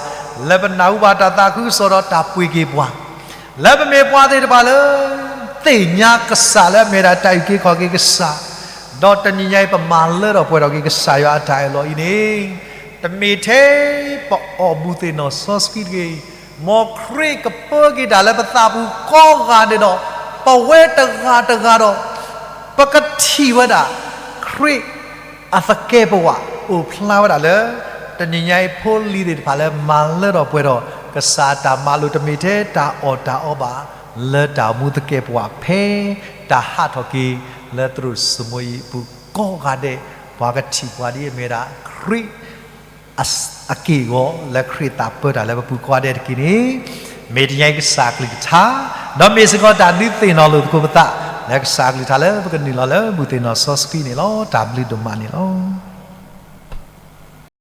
လၢပနၢ်ဟူဘၣ်တၢ်သးခုကစီၣ်ဒီးတၢ်ပှ့ၤက့ၤပှၤ လၢပမ့ၢ်ပှၤသ့ၣ်တဖၣ်လၢ သ့ၣ်ညါကစၢ်လၢအမ့ၢ်ဒၣ်တၢ်အုၣ်က့ၤခီၣ်က့ၤကစၢ်, ဒီးတနံၤညါအံၤပမၤလၢထီၣ်ပှဲၤထီၣ်က့ၤကစၢ်ယွၤအတၢ်အၢၣ်လီၤအံၤန့ၣ်, တမ့ၢ်ထဲပအီၣ်ဘူၣ်သ့ၣ်နီၣ်စီဆှံတဂ့ၤ, မ်ခရံာ်ကပၢက့ၤတၢ်လၢပသးပူၤကိးဂၤဒဲးဒီး, ပဝဲတဂၤတဂၤဒီး, ပကထံၣ်ဝဲဒၣ် ခရံာ် အသကဲးပဝးအိၣ်ဖျါဝဲဒၣ်လၢ တနံၤညါအံၤဖိလံၤသ့ၣ်တဖၣ်လၢမၤလၢထီၣ်ပှဲၤထီၣ် ကစၢ်အတၢ်မၤလိာ်တမ့ၢ်ထဲတၢ်အီၣ်တၢ်အီဘၣ်, လၢတၢ်အိၣ်မူသကဲးပဝးဖဲ တၢ်ဟးထီၣ်က့ၤလၢသရိာ်စိမိၤအံၤအပူၤကိးဂၤဒဲး, ပှၤကထံၣ်ပှၤဒ်အမ့ၢ်ဝဲဒၣ် ခရံာ် အက့ၢ်အဂီၤ လၢခရံာ်သးပၢတၢ်လၢပပူၤကိးဂၤဒဲးတက့ၢ်န့ၣ်, မ့ၢ်တနံၤညါအံၤကစၢ်အကလုၢ်ကထါ, ဒီးမ့ၢ်စ့ၢ်ကီးတၢ်ဒုးသ့ၣ်နီၣ်လိာ်သကိးပသး လၢကစၢ်အကလုၢ်ကထါလၢပကနုာ်လီၤလၢဘူၣ်သ့ၣ်နီၣ်စီဆှံန့ၣ်လီၤ. တၢ်ဘျုးဒိၣ်မးန့ၣ်လီၤ.